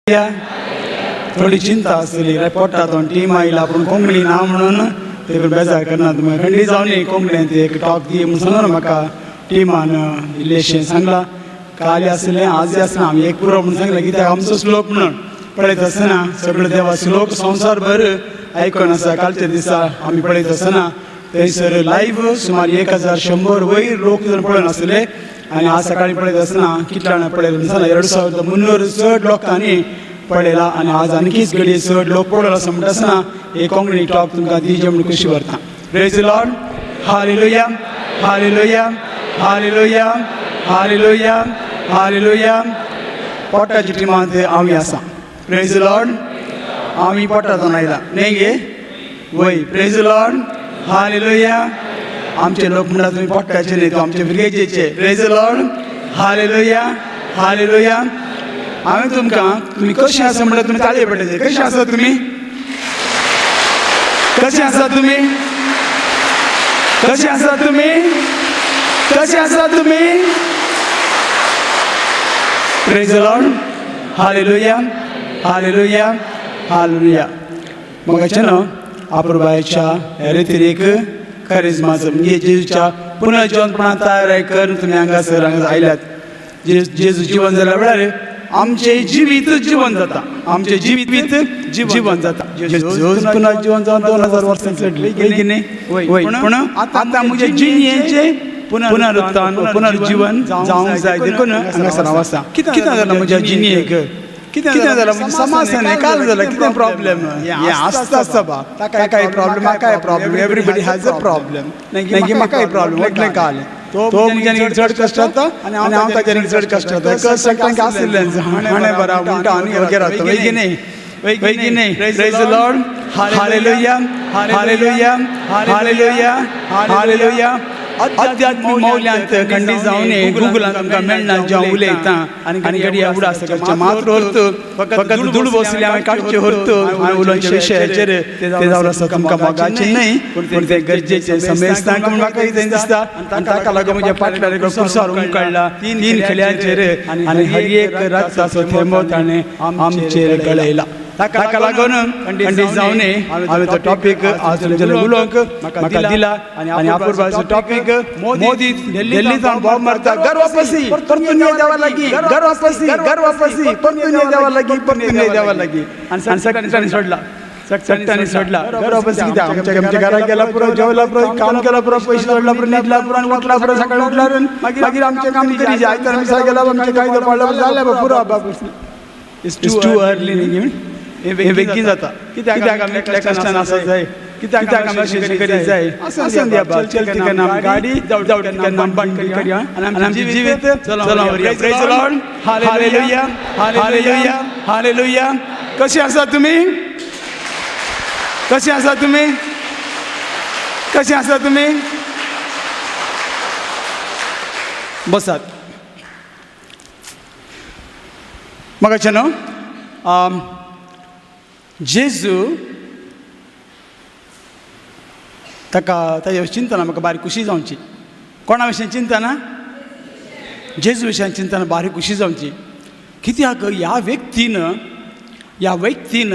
थोडी चिंता आसतली रे पोटा तो टीम आयला पूण कोंकणी ना म्हणून ते पण बेजार करना तुमकां खंडी जावन कोंकणीन एक टॉक दी म्हणून सांगलो म्हाका टिमान इल्लेशें सांगलां. काल आसलें आज आसलें आमी एक पुरो म्हणून सांगलें कित्याक आमचो श्लोक म्हणून पळयत आसतना सगळो देवा श्लोक संवसार भर आयकून आसा. कालच्या दिसा आमी पळयत आसतना थंयसर लायव्ह सुमार 1100 वयर लोक पळोवन आसले आनी आज सकाळी पळयत आसतना कितल्या जाणां पळयलें म्हणून सांगला 2300 चड लोकांनी पळयला आनी आज आणखीच घडये चड लोक पळयलो आसा म्हणटा आसतना एक कोंकणी टॉक तुमकां दिजे म्हणून खुशी व्हरता. Praise Lord. Hallelujah, hallelujah, hallelujah, hallelujah, hallelujah. पोटाच्या टिमांत आमी आसा. प्रेज लॉर्ड. आमी पोटांतून आयला न्ही गे वय. Praise Lord. Hallelujah. आमचे लोक म्हणटा तुमी पोटाचे न्ही, तो आमचे भुरगेचे. Praise Lord. Hallelujah, hallelujah. हांवें तुमकां तुमी कशें आसा म्हणल्यार तुमी ताळये पडटाचे. कशें आसा तुमी? कशें आसा तुमी? कशें आसा तुमी? कशें आसा तुमी? Praise Lord. Hallelujah, hallelujah, hallelujah. मगाचें न्हू आपुरबायेच्या ह्या रितीक करिज्माचो म्हणजे जेजूच्या पुनर्जिवनपणान तयार करून तुमी हांगासर हांगा आयल्यात. जेजू जिवन जाल्या वेळार आमचें जिवीत जिवन जाता, आमचें जिवीत जिवन जाता. जेजू पुनर्जिवन जावन 2000 वर्सां चडली की न्ही? वय. पूण आतां म्हजें जिणेचें पुनरुत्थान पुनर्जिवन जावंक जाय देखून हांगासर हांव आसा. कितें जालां म्हज्या जिणेक? कितें जालां म्हणजे समाज काल जालां कितें प्रॉब्लेम हें आसता आसता बा. ताकाय प्रॉब्लेम, म्हाकाय problem, everybody has a problem. मागीर म्हाकाय प्रॉब्लेम म्हटलें काल तो म्हज्यान चड कश्ट जाता आनी हांव ताज्यान चड कश्ट जाता. सगळ्यांक आशिल्लें हाणें बरा म्हणटा आनी वगैरे जाता. वय की न्ही? वय की न्ही? Praise Lord. Hallelujah, hallelujah, hallelujah, hallelujah. आध्यात्मीक मौल्यांत खंडी जावन गुगलान तुमकां मेळना जें हांव उलयतां आनी घडये उडास करचें मात्र अर्थ फकत दुडू बसले हांवें काडचें अर्थ हांवें उलोवचें विशयाचेर तें जावन आसा तुमकां मोगाचें न्हय पूण तें गरजेचें समेस्तांक म्हूण म्हाका कितें दिसता आनी ताका लागून म्हज्या फाटल्यान कुर्सार उमकाडला 3 खेळ्यांचेर आनी हर एक रक्ताचो थेंबो ताणें आमचेर गळयला. ताका लागून खंडीत जावन हांवें तो टॉपीक आज तुमचे उलोवंक म्हाका दिला आनी आपुरबायेचो टॉपीक मोदी दिल्लींत बॉम्ब मारता घर वापसी परतून देवा लागीं, घर वापसी, घर वापसी, परतून देवा लागीं, परतून देवा लागीं. आनी सगळ्यांनी सोडला, सगळ्यांनी सोडला. घर वापसी कित्याक आमच्या आमच्या घरा गेला पुरो, जेवला पुरो, काम केला पुरो, पयशे सोडला पुरो, न्हिदला पुरो आनी उठला पुरो, सकाळी उठला मागीर आमचें काम करी आयतार मिसा गेला आमचें कायदो पाडला जालें पुरो. बाबा it's too early न्ही, हें बेगीन जाता. कित्याक आमी एकल्या कश्टान आसा जाय, कित्याक आमी अशें करीत जाय. आसूं दी बाबा, चलती का नाम गाडी, जावटी का नाम बंद करया आनी आमचें जिवीत चलोवया. Praise Lord. Hallelujah, hallelujah, hallelujah. कशें आसा तुमी? कशें आसा तुमी? कशें आसा तुमी? बसात. म्हाका न्हू जेजू ताका ताजे चिंतना म्हाका बारीक खुशी जावची. कोणा विशयान चिंतना? जेजू विशयान चिंतना बारीक खुशी जावची. कित्याक ह्या व्यक्तीन, ह्या व्यक्तीन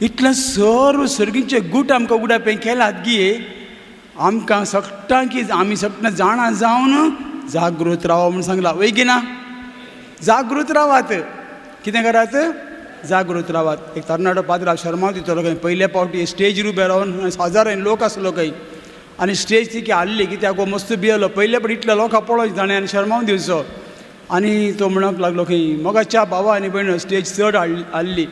इतलें सर्व सर्गींचे गूट आमकां उगडापें केलात गी आमकां सगटांकी आमी सगटां जाणा जावन जागृत रावा म्हूण सांगलां. वय की ना? जागृत रावात. कितें करात? जागृत रावात. एक तरणाटो पाद्र शर्मा दितलो खंय पयले पावटी स्टेजीर उबे रावन हजारांनी लोक आसलो खंय आनी स्टेज तिकी हाडली कित्याक हो मस्त भियेलो. पयले पावटी इतले लोकां पळोवचें ताणें आनी शर्मावन दिवचो आनी तो म्हणूंक लागलो खंय मोगाच्या भावा आनी भयण स्टेज चड हाडली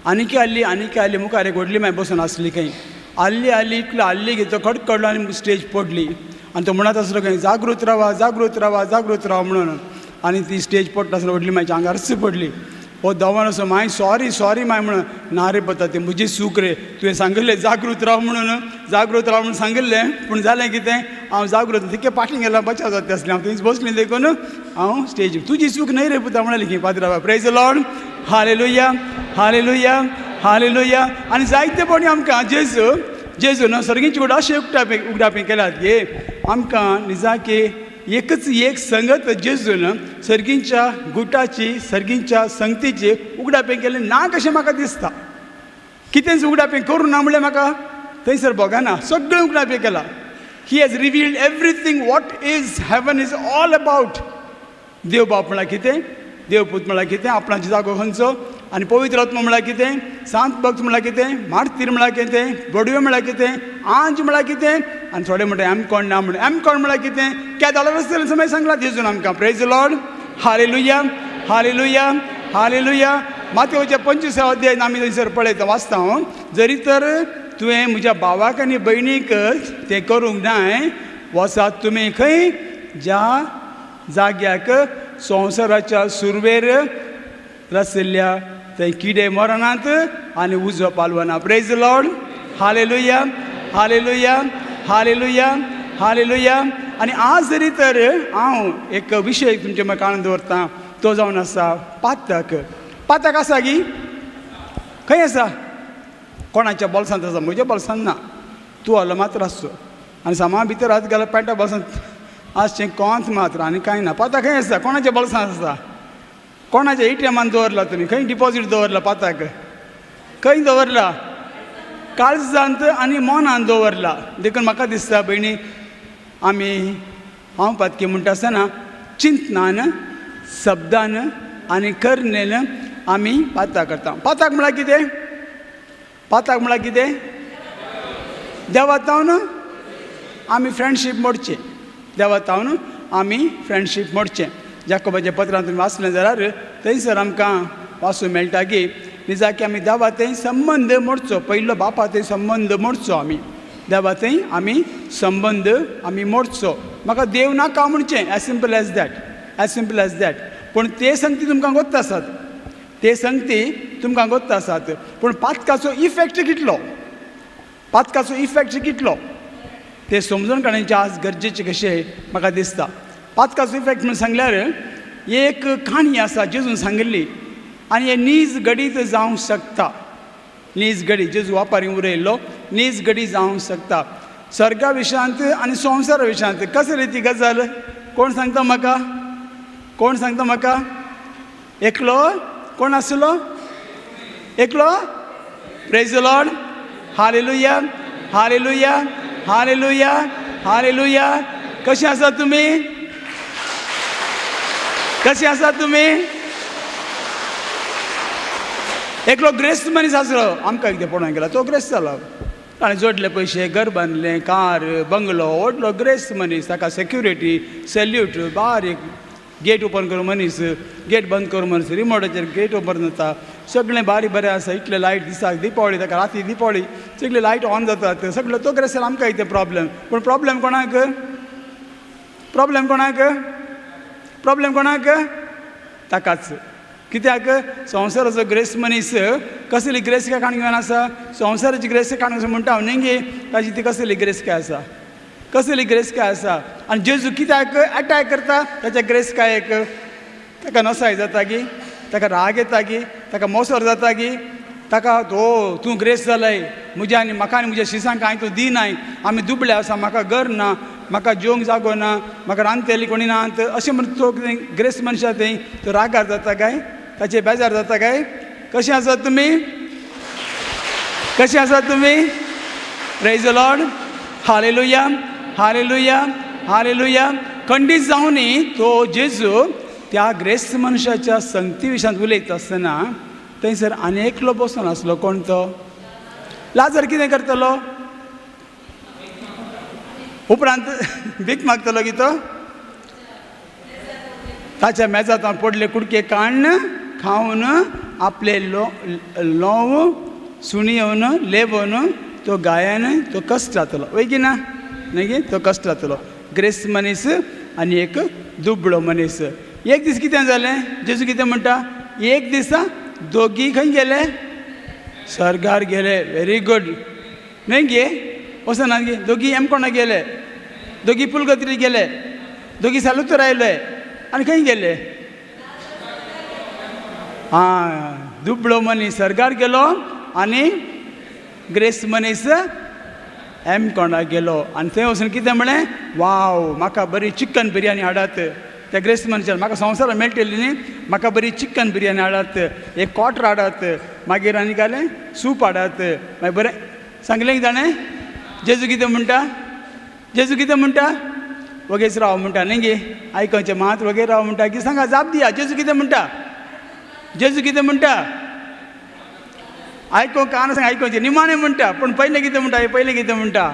आनीकी हाडली आनीकी हाडली. मुखार एक व्हडली माय बसून आसली खंय हाडली हाडली इतलो हाडली की तो कडकडलो आनी स्टेज पडली आनी तो म्हणत आसलो खंय जागृत रावा, जागृत रावा, जागृत रावा म्हणून. आनी ती स्टेज पडटा आसतना व्हडली मायच्या आंगारच पडली. हो दवान असो माय सॉरी सॉरी my म्हणून. ना रे पता ती म्हजी चूक रे, तुवें सांगिल्लें जागृत राव म्हणून, जागृत राव म्हणून सांगिल्लें पूण जालें कितें हांव जागृत तिके पाटी गेल्यार बचाव जाता आसलें हांव थंयच बसलें देखून हांव स्टेजीर. तुजी चूक न्हय रे पुता म्हणाली की पाद्रा. Praise Lord. Hallelujah, hallelujah, hallelujah. आनी जायते फावटी आमकां जेजू जेजू न्हू सर्गींची गुड अशें उगडापें उगडापें केल्यात गे आमकां निजाकी एकच एक संगत जेजून सर्गींच्या गुटाची, सर्गींच्या संगतीची उगडापें केलें ना कशें म्हाका दिसता. कितेंच उगडापें करूं ना म्हणल्यार म्हाका थंयसर भोगना. सगळें उगडापें केलां. He has revealed everything what is heaven is all about. देव बाप म्हळ्यार कितें, देव पूत म्हळ्यार कितें, आपणाचो जागो खंयचो, आनी पवित्र आत्मा म्हळ्यार कितें, सांत भक्त म्हळ्यार कितें, मार्तीर म्हळ्यार कितें, बडवे म्हळ्यार कितें, आंज म्हळ्यार कितें, आनी थोडे म्हणटा एम कोण ना म्हणून. एम कोण म्हळ्यार कितें, केदाळार आसतलें समय सांगलां जेजून आमकां. Praise Lord, hallelujah, hallelujah, hallelujah. मातेवच्या 25 अध्याय आमी थंयसर पळयता, वाचता हांव. जरी तर तुवें म्हज्या भावाक आनी भयणीक तें करूंक नाय, वचात तुमी खंय ज्या जाग्याक संवसाराच्या सुरवेर रशिल्ल्या थंय किडे मरणात आनी उजो पालवना. Praise Lord, hallelujah, hallelujah, hallelujah, hallelujah. आनी आज जरी तर हांव एक विशय तुमच्या मुखार दवरतां, तो जावन आसा पातक. पातक आसा गी? खंय आसा? कोणाच्या बोल्सांत आसा? म्हज्या बोल्सांत ना. तूं हलो मात्र आसचो आनी सामा भितर हात घाल्यार पेंटा बोल्सांत आसचें कोंत मात्र आनी कांय ना. पाताक खंय आसा? कोणाच्या बोल्सांत आसा? कोणाच्या एटीएमान दवरला तुमी? खंय डिपॉजीट दवरला पाताक? खंय दवरला? काळजांत आनी मनान दवरला. देखून म्हाका दिसता भयणी, आमी हांव पातकी म्हणटा आसतना चिंतनान, शब्दान आनी करणेन आमी पाताक करता. पाताक म्हळ्यार कितें? पाताक म्हळ्यार कितें? देवा तावन आमी फ्रेंडशीप मोडचें. देवा तावन आमी फ्रेंडशीप मोडचें. जाकोबाच्या पत्रांत तुमी वाचलें जाल्यार थंयसर आमकां वाचूंक मेळटा की निजाकी आमी देवा थंय संबंद मोडचो. पयलो बापा थंय संबंद मोडचो. आमी देवा थंय आमी संबंद आमी मोडचो. म्हाका देव नाका म्हणचें, as simple as that, as simple as that. पूण ते संगती तुमकां गोत्त आसात, ते संगती तुमकां गोत्त आसात. पूण पातकाचो इफेक्ट कितलो, पातकाचो इफेक्ट कितलो ते समजून काडण्याचें आज गरजेचें कशें म्हाका दिसता. पातकाचो इफेक्ट म्हणून सांगल्यार एक काणी आसा जेजून सांगिल्ली आनी हें नीज घडीत जावंक शकता. नीज घडी जेजू वापारी उरयल्लो नीज घडी जावंक शकता. स्वर्गा विशयांत आनी संवसारा विशयांत कसली ती गजाल कोण सांगता म्हाका? कोण सांगता म्हाका? एकलो कोण आसलो? एकलो. Praise the Lord, hallelujah, hallelujah, hallelujah, hallelujah. कशें आसात तुमी? कशें आसात तुमी? एकलो ग्रेस्त मनीस आसलो. आमकां कितें पळोवंक गेला तो ग्रेस्त जालो. ताणें जोडले पयशे, घर बांदलें, कार, बंगलो. व्हडलो ग्रेस्त मनीस. ताका सेक्युरिटी, सेल्यूट, बारीक गेट ओपन करूं मनीस, गेट बंद करूं मनीस, रिमोटाचेर गेट ओपन जाता, सगळें बारीक बरें आसा. इतलें लायट दिसाक दिपावळी, ताका राती दिपावळी सगळें लायट ऑन जातात, सगळें. तो ग्रेस्त. आमकां कितें प्रॉब्लम? पूण प्रॉब्लम कोणाक? प्रॉब्लम कोणाक? प्रॉब्लम कोणाक? ताकाच. कित्याक संवसाराचो ग्रेस्त मनीस कसली ग्रेस्त काय काण घेवन आसा? संवसाराची ग्रेस्त काण म्हणटा हांव न्ही गे, ताजी ती कसली ग्रेस्त काय आसा? कसली ग्रेस्त काय आसा? आनी जेजू कित्याक एटॅक करता ताच्या ग्रेस्त कायेक? ताका नसाय जाता की, ताका राग येता की, ताका मोसर जाता की, ताका तो तूं ग्रेस्त जालाय म्हज्या आनी म्हाका आनी म्हज्या शिसांक कांय तूं दिनाय, आमी दुबळे आसा, म्हाका घर ना, म्हाका जेवंक जागो ना, म्हाका रांदतली कोणी ना, अशें म्हण तो कितें ग्रेस्त मनशा थंय तो रागार जाता काय? ताचे बेजार जाता काय? कशें आसात तुमी? कशें आसात तुमी? Praise the Lord, hallelujah, hallelujah, hallelujah. खंडीत जावनी तो जेजू त्या ग्रेस्त मनशाच्या संगती विशयांत उलयता आसतना थंयसर आनी एकलो बसून आसलो. कोण तो? लाजर. कितें करतलो उपरांत? भीक मागतलो की तो ताच्या मेजांत पडले कुडके काण्ण खावन आपले ल्होंव सुणी येवन लेवोन तो गायान तो कश्ट जातलो, वय की ना? न्ही, तो कश्ट जातलो. ग्रेस्त मनीस आनी एक दुबळो मनीस. एक दीस कितें जालें? जेजू कितें म्हणटा? एक दिसा दोगी खंय गेले? स्वर्गार गेले. व्हेरी गूड, न्हय गे? वचना गे? दोगी एमकोणा गेले, दोगी पुलगत्री गेले, दोगी सालुतर आयले आनी खंय गेले? आं, दुबळो मनीस स्वर्गार गेलो आनी ग्रेस्त मनीस हेमकोंडाक गेलो आनी थंय वचून कितें म्हळें, वाव म्हाका बरी चिकन बिरयानी हाडात. त्या ग्रेस्त मनशान म्हाका संवसारान मेळटली न्ही, म्हाका बरी चिकन बिरयानी हाडात, एक क्वॉर्टर हाडात, मागीर आनी कालें सूप हाडात, मागीर बरें सांगलें ताणें. जेजू कितें म्हणटा, जेजू कितें म्हणटा, वगेच राव म्हणटा न्ही गे, आयकोचें मात वगेर राव म्हणटा की सांगा जाप दिया. जेजू कितें म्हणटा, जेजू कितें म्हणटा, आयको कान सांग आयकोचें निमाणें म्हणटा, पूण पयलें कितें म्हणटा, हें पयलें कितें म्हणटा,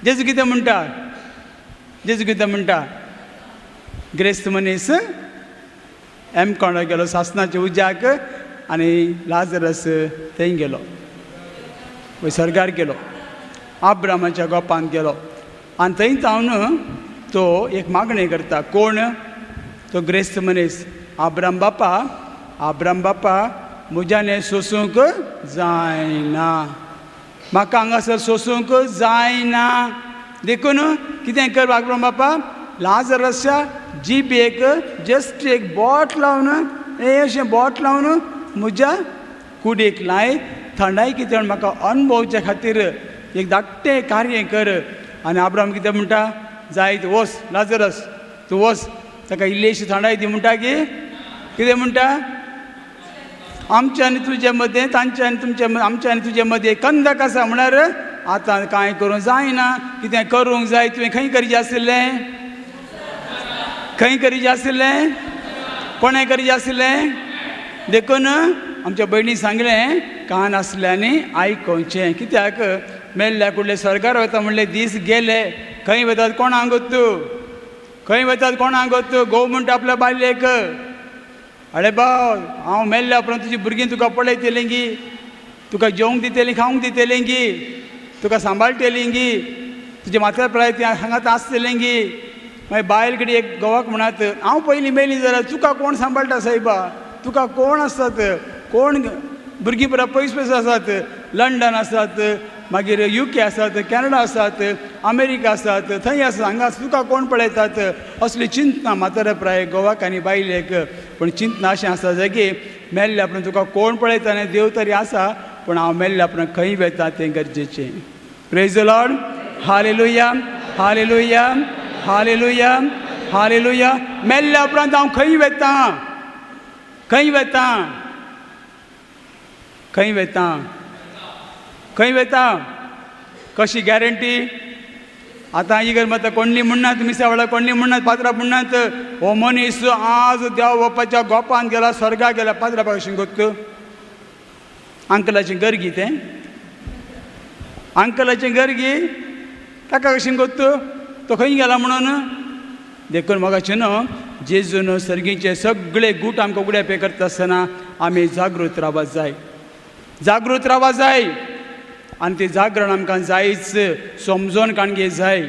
जेजू कितें म्हणटा, जेजू कितें म्हणटा, ग्रेस्त मनीस हेमकोंडा गेलो सासणाच्या उज्याक आनी लाजरस थंय गेलो, वयर सर्गार गेलो, आब्रामाच्या गोपांत गेलो. आनी थंय जावन तो एक मागणें करता. कोण तो ग्रेस्त मनीस, आब्राम बापा, आब्राम बापा म्हज्यान हें सोसूंक जायना, म्हाका हांगासर सोसूंक जायना, देखून कितें कर आब्राम बापा, लाजरसच्या जिबेक जस्ट एक बोट लावन, हें अशें बोट लावन म्हज्या कुडीक लाय, थंडाय कितें म्हण म्हाका अणभवच्या खातीर एक धाकटें कार्य कर. आनी आब्राम कितें म्हणटा, जायत वच लाजरस तूं वच, ताका इल्लीशी थंडाय दी म्हणटा की कितें म्हणटा, आमच्या आनी तुजे मदें, तांच्या आनी तुमच्या, आमच्या आनी तुजे मदें कंदक आसा, म्हळ्यार आतां कांय करूंक जायना, कितें करूंक जाय तुवें खंय करचें आशिल्लें, खंय करचें आशिल्लें, कोणें करचें आशिल्लें. देखून आमच्या भयणी सांगलें कान आसल्यांनी आयकोचें, कित्याक मेल्ल्या कुडले स्वर्गार वता म्हणले दीस गेले, खंय वतात कोणाक गोत्तू, खंय वतात कोणाक गोत्तू. घोव म्हणटा आपल्या बायलेक, अरे बाव हांव मेल्ल्या उपरांत तुजी भुरगीं तुका पळयतलीं गी, तुका जेवंक दितलीं, खावंक दितलीं गी, तुका सांबाळटलीं गी, तुजे माथ्यार प्राय ती हांगात आसतलीं गी. मागीर बायल कडेन एक घोवाक म्हणत, हांव पयलीं मेली जाल्यार तुका कोण सांबाळटा सायबा, तुका कोण आसतात, कोण भुरगीं पुरा पयस पयस आसात, लंडन आसात, मागीर युके आसात, कॅनडा आसात, अमेरिका आसात, थंय आसात, हांगा आसात, तुका कोण पळयतात, असली चिंतना म्हातारे प्राय घोवाक आनी बायलेक. पूण चिंतना अशें आसा जाय की मेल्ल्या उपरांत तुका कोण पळयता न्ही, देव तरी आसा, पूण हांव मेल्ल्या उपरांत खंय वता तें गरजेचें. Praise the Lord, hallelujah, hallelujah, hallelujah, hallelujah. मेल्ल्या उपरांत हांव खंय वता, खंय वता, खंय वता, खंय वता, कशी गॅरंटी? आतां इगर मात कोणली म्हणनात, मिसा वेळार कोणली म्हणनात, पात्रां म्हणनात, हो मनीस आज देव बापाच्या गोपान गेला, स्वर्गाक गेला, पात्रां कशें कोत्त? अंकलाचें घर गी तें, अंकलाचें घर गी, ताका कशें कोत्त, तो खंय गेला म्हणून? देखून मोगाचें न्हू, जेजून सर्गीचे सगळे गूट आमकां उगडे पे करता आसतना आमी जागृत रावपाक जाय, जागृत रावपाक जाय. आनी ती जागरण आमकां जायच, समजोन काणगे जाय.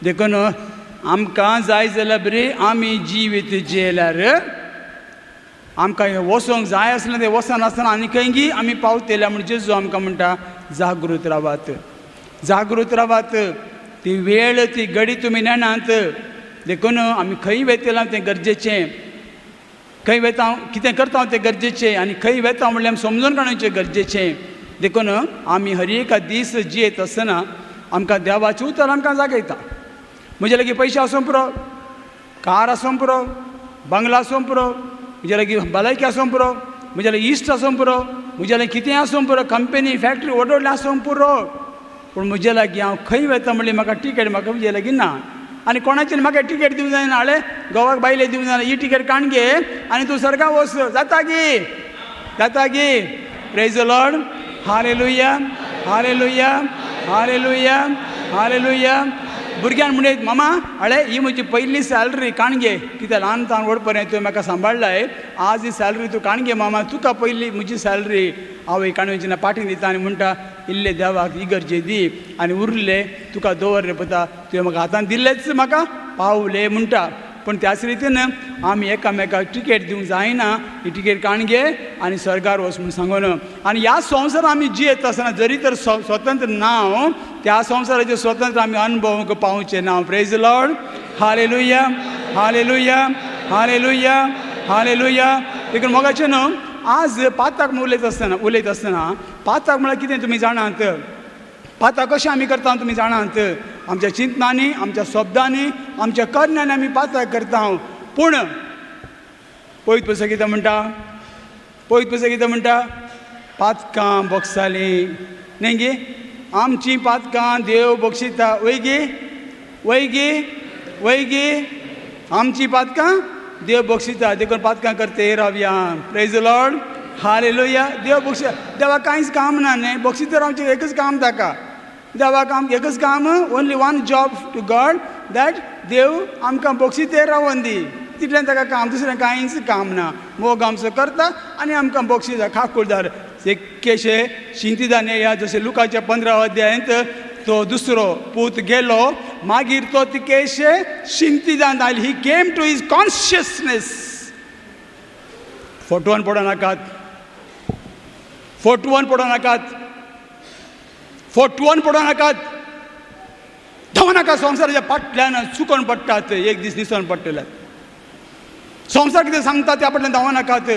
देखून आमकां जाय जाल्यार बरी आमी जिवीत जियेल्यार आमकां हें वचोंक जाय आसलें तें वचनासतना आनी खंय आमी पावतले म्हण जेजू आमकां म्हणटा, जागृत रावात, जागृत रावात. ती वेळ ती घडी तुमी नेणात. देखून आमी खंय वेतले तें गरजेचें, खंय वेता कितें करता तें गरजेचें, आनी खंय वेता म्हणल्यार आमी समजून काडचें गरजेचें. देखून आमी हर एका दीस जियेत आसतना आमकां देवाचें उतर आमकां जागयता. म्हजे लागीं पयशे आसूं पुरो, कार आसूं पुरो, बंगला आसूं पुरो, म्हजे लागीं भलायकी आसूं पुरो, म्हजे लागीं इश्ट आसूं पुरो, म्हजे लागीं कितें आसूं पुरो, कंपनी फॅक्ट्री व्हड व्हडलें आसूं पुरो, पूण म्हजे लागीं हांव खंय वता म्हणल्यार म्हाका टिकेट म्हाका म्हजे लागीं ना. आनी कोणाचेर म्हाका टिकेट दिवंक जायना, हाडे घोवाक बायले दिवंक जायना, ही टिकेट काण घे आनी तूं सर्गा वच, जाता गी, जाता गी. Praise the Lord, hallelujah, hallelujah, hallelujah, hallelujah. भुरग्यान म्हणलें, मामा हाडे ही म्हजी पयली सॅलरी काण घे, कित्याक ल्हान सान व्हड पर्यंत तुवें म्हाका सांबाळ्ळाय, आज ही सॅलरी तूं काण घे मामा, तुका पयली म्हजी सॅलरी. आवय काणून पाटी दिता आनी म्हणटा, इल्ले देवाक इगर्जे दी आनी उरले तुका दवर रे पुता, तुवें म्हाका हातान दिल्लेच म्हाका पावले म्हणटा. पूण त्याच रितीन आमी एकामेकाक टिकेट दिवंक जायना, ही टिकेट काण घे आनी स्वर्गार वच म्हूण सांगून. आनी ह्या संवसारांत आमी जियेत आसतना जरी तर स्वतंत्र ना, त्या संवसाराचें स्वतंत्र आमी अणभवूंक पावचें ना. Praise the Lord, hallelujah, hallelujah, hallelujah, hallelujah. देखून मोगाचें न्हू, आज पाताक उलयत आसतना पाताक म्हळ्यार कितें तुमी जाणात? पातकां कशें आमी करता तुमी जाणात. आमच्या चिंतनांनी, आमच्या शब्दांनी, आमच्या करण्यांनी आमी पातकां करता. पूण पवित्र पुस्तक कितें म्हणटा? पवित्र पुस्तक कितें म्हणटा? पातकां बोगसालीं न्ही गे? आमचीं पातकां देव बक्षिता. वय गे? वय गे? वय गे? आमचीं पातकां देव बक्षिता, देखून पातकां करते रावया. Praise the Lord, hallelujah. देव बक्षिता. देवाक कांयच काम ना न्ही, बक्षिता रावचें एकच काम ताका. देवाक काम एकच काम, only one job to God, that देव आमकां बक्षिते रावन दी, तितलें ताका काम, दुसरें कांयच काम ना. मोग आमचो करता आनी आमकां बक्षिता. खाकुळदार एकेशे शिंतिदान येया, जशें लुकाच्या 15 अध्यायांत तो दुसरो पूत गेलो, मागीर तो तिकेशे शिंतिदान आयलो. He came to his consciousness. फोटवान पडो नाकात, फोटवान पडो नाकात, फोटवान पडो नाकात. धांव नाका संवसाराच्या फाटल्यान, चुकोन पडटात, एक दीस निसोन पडटले. संवसार कितें सांगता त्या फाटल्यान धांव नाकात.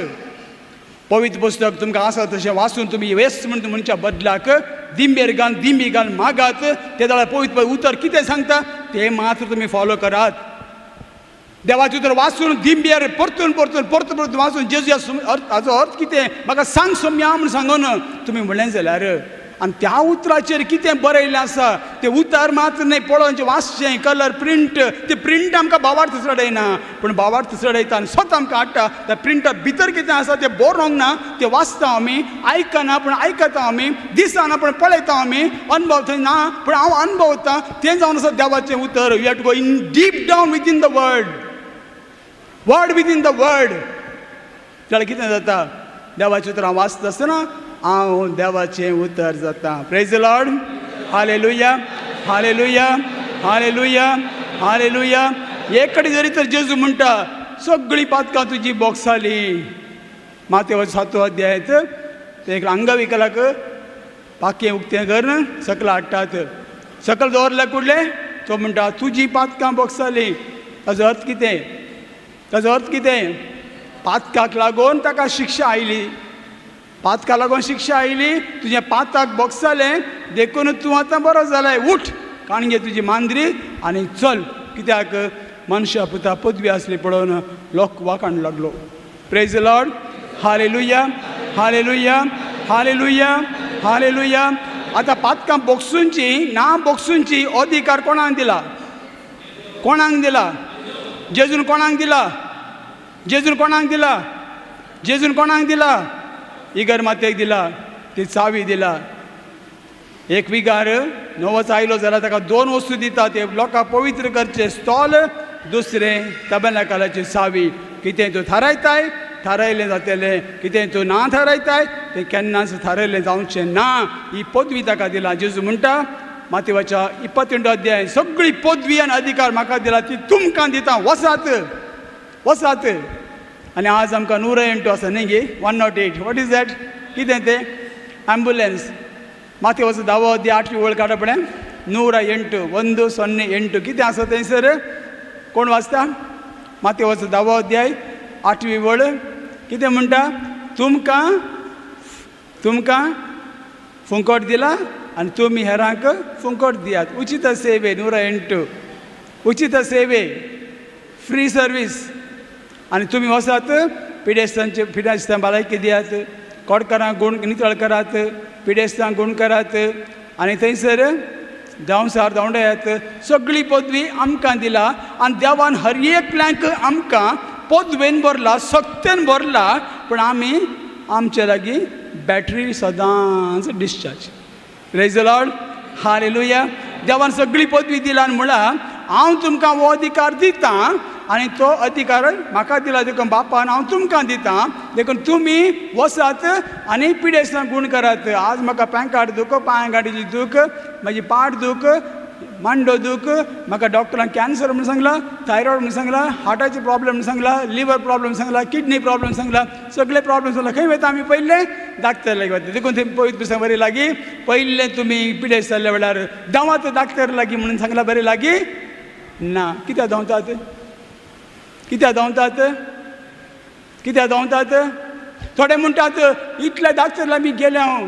पवित्र पुस्तक तुमकां आसा तशें वाचून तुमी वेस्ट म्हण म्हणच्या बदलाक दिंबेर घाल, दिंबी घाल मागात. ते जाल्यार पवित्र उतर कितें सांगता तें मात्र तुमी फॉलो करात. देवाचें उतर वाचून दिंबेर परतून परतून परतून परतून वाचून जेजू अर्थ, हाचो अर्थ कितें म्हाका सांग सोम्या म्हूण सांगून तुमी म्हणलें जाल्यार, आनी त्या उतराचेर कितें बरयल्लें आसा तें उतर मात्र न्हय पळोवचें, वाचचें, कलर प्रिंट, ते प्रिंट आमकां भावार्थ चडयना, पूण भावार्थ चडयता आनी स्वता आमकां हाडटा. त्या प्रिंटा भितर कितें आसा तें बरोवंक ना, तें वाचता आमी, आयकना पूण आयकता आमी, दिसना पूण पळयता आमी, अणभव थंय ना पूण हांव अणभवता. तें जावन आसा देवाचें उतर. You have to go in deep down within the word, word within the word. जाल्यार कितें जाता? देवाचें उतर हांव वाचता आसतना हांव देवाचें उतर जाता. Praise the Lord, hallelujah, hallelujah, hallelujah, hallelujah. एक कडेन जरी तर जेजू म्हणटा सगळीं पातकां तुजी बोगसाली. मातेव 7वो अध्यायांत ते एक अंगविकलाक पाखें उक्तें करून सकल हाडटात. सकल दवरल्या कुडलें तो म्हणटा तुजी पातकां बोगसाली. ताजो अर्थ कितें? ताजो अर्थ कितें? पातकाक लागून ताका शिक्षा आयली, पातका लागून शिक्षा आयली, तुजें पाताक बोगसालें, देखून तूं आतां बरो जालाय. उठ, काणगे तुजी मांद्री आनी चल. कित्याक मनशा पुता पदवी आसली पळोवन लोक वाखाण लागलो. Praise the Lord, hallelujah, hallelujah, hallelujah, hallelujah. आतां पातकां बोगसूंची ना बोगसूंची अधिकार कोणाक दिला? कोणाक दिला? जेजून कोणाक दिला? जेजून कोणाक दिला? जेजून कोणाक दिला? इगर मातेक दिला, ती चावी दिला. एक विगार नवोच आयलो जाल्यार ताका 2 वस्तू दिता, ते लोकांक पवित्र करचें स्टॉल, दुसरें तबेनाकालाची चावी. कितें तूं थारायताय थारायलें जातलें, कितें तूं ना थारायताय तें केन्नाच थारायलें जावचें ना. ही पदवी ताका दिला. जेजू म्हणटा मातेवाच्या 28 अध्याय, सगळी पदवी आनी अधिकार म्हाका दिला, ती तुमकां दिता, वसात वसात. आनी आज आमकां 108 आसा न्ही गे, 108. What is that? कितें तें? एम्बुलन्स. मातेवाचो 10वो अध्याय 8वी वळ काडा पळय, 108, 108 कितें आसा थंयसर? कोण वाचता? मातेवाचो 10वो अध्याय 8वी वळ कितें म्हणटा? तुमकां तुमकां फुंकट दिला आनी तुमी हेरांक फुंकट दियात. उचित सेवे 108, उचित सेवे, फ्री सर्वीस. आनी तुमी वसात पिडेस्तांचे, पिडेस्तां भलायकी दियात, कोडकारांक गूण नितळ करात, पिडेस्तांक गूण करात, आनी थंयसर धांवसार धांवडायात. सगळी पदवी आमकां दिला आनी देवान हर एकल्यांक आमकां पदवेन भरला, सक्तेन भरला, पूण आमी आमचे लागीं बॅटरी सदांच discharge. Praise the Lord, hallelujah. देवान सगळी पदवी दिला आनी म्हळां हांव तुमकां हो अधिकार दितां आनी तो अधिकार म्हाका दिला देखून बापान हांव तुमकां दितां, देखून तुमी वसात आनी पिडेस्तांक गूण करात. आज म्हाका पेंकाट दूख, पांय गाडीची दूख, म्हाजी पाट दूख, मांडो दूख, म्हाका डॉक्टरान कॅन्सर म्हूण सांगला, थायरॉयड म्हूण सांगला, हार्टाचे प्रॉब्लम म्हूण सांगला, लिवर प्रॉब्लम सांगला, किडनी प्रॉब्लम सांगला, सगळे प्रॉब्लम सांगला. खंय वयता आमी? पयलें डाक्टर लागीं वता. देखून थंय पवित्र पुस्तक बरें लागीं पयलें तुमी पिडेस्त जाल्ल्या वेळार धांवात डाक्टर लागीं म्हणून सांगला, बरें लागीं ना. कित्याक धांवतात? कित्याक धांवतात? कित्याक धांवतात? थोडे म्हणटात इतले डाक्टर लागीं गेले हांव,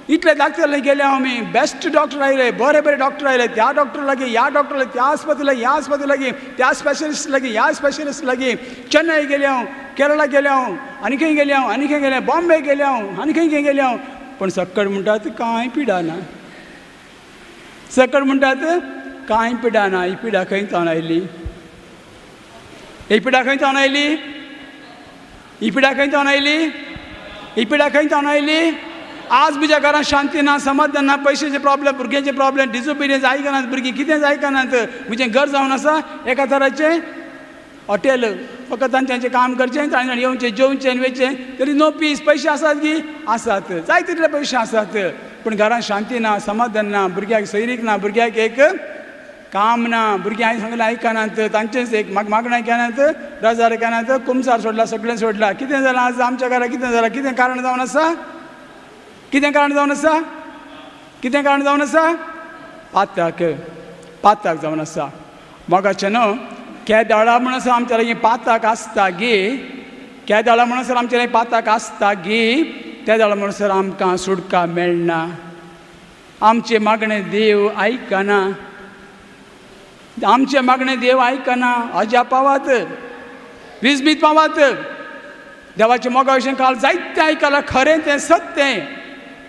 इतले डॉक्टर लागीं गेले आमी, बेस्ट डॉक्टर आयले, बरे बरे डॉक्टर आयले, त्या डॉक्टर लागीं, ह्या डॉक्टर लागीं, त्या आस्पत्री लागीं, ह्या आस्पत्री लागीं, त्या स्पेशलिस्ट लागीं, ह्या स्पेशलिस्ट लागीं, चेन्नई गेले हांव, केरळा गेले हांव, आनी खंय गेले हांव, आनी खंय गेले, बॉम्बे गेले हांव, आनी खंय खंय गेले हांव, पूण सक्कड म्हणटात कांय पिडा ना. सकड म्हणटात कांय पिडा ना. ही पिडा खंय जावन आयली? ही पिडा खंय जावन आयली? ही पिडा खंय जावन आयली? ही पिडा खंय जावन आयली? आज म्हज्या घरांत शांती ना, समाधान ना, पयशेचे प्रॉब्लेम, भुरग्यांचे प्रॉब्लेम, डिसओबिडियन्स, आयकनात भुरगीं, कितेंच आयकनात. म्हजें घर जावन आसा एका तराचें हॉटेल, फकत तांचें काम करचें, तांणी येवचें, जेवचें आनी वयचें. तरी नो पीस. पयशे आसात की आसात, जाय तितले पयशे आसात, पूण घरांत शांती ना, समाधान ना, भुरग्याक सैरीक ना, भुरग्याक एक काम ना, भुरगीं हांवें सांगलें आयकनात, तांचेंच एक मागणें केनात, रजार केनात, कुमसार सोडला, सगळें सोडलां. कितें जालां आज आमच्या घरा? कितें जालां? कितें कारण जावन आसा? कितें कारण जावन आसा? कितें कारण जावन आसा? पाताक, पाताक जावन आसा. मोगाचें न्हू, केदाळा म्हणसर आमच्या लागीं पाताक आसता गी, केदाळा म्हणसर आमच्या लागीं पाताक आसता गी, तेदाळा म्हणसर आमकां सुटका मेळना, आमचें मागणें देव आयकना, आमचें मागणें देव आयकना. अजाप पावात, विजमीत पावात. देवाच्या मोगा विशीं काल जायतें आयकलां, खरें तें, सत्य.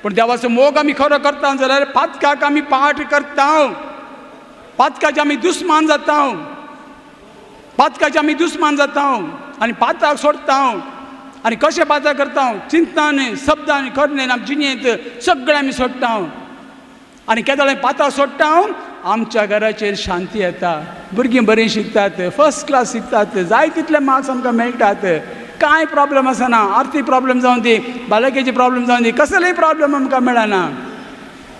पूण देवाचो मोग आमी खरो करता जाल्यार पातकाक आमी पाठ करता, पातकाचे आमी दुस्मान जाता, पातकाचे आमी दुस्मान जाता आनी पाताक सोडता. आनी कशें पाताक करता? चिंतनान, शब्दान, करणे, आमचे जिणेंत सगळें आमी सोडटा. आनी केदोळे पाताक सोडटा, आमच्या घराचेर शांती येता, भुरगीं बरीं शिकतात, फर्स्ट क्लास शिकतात, जाय तितले मार्क्स आमकां मेळटात, कांय प्रॉब्लम आसना. आर्थीक प्रॉब्लम जावं दी, भलायकेची प्रॉब्लम जावं दी, कसलेय प्रॉब्लम आमकां मेळना,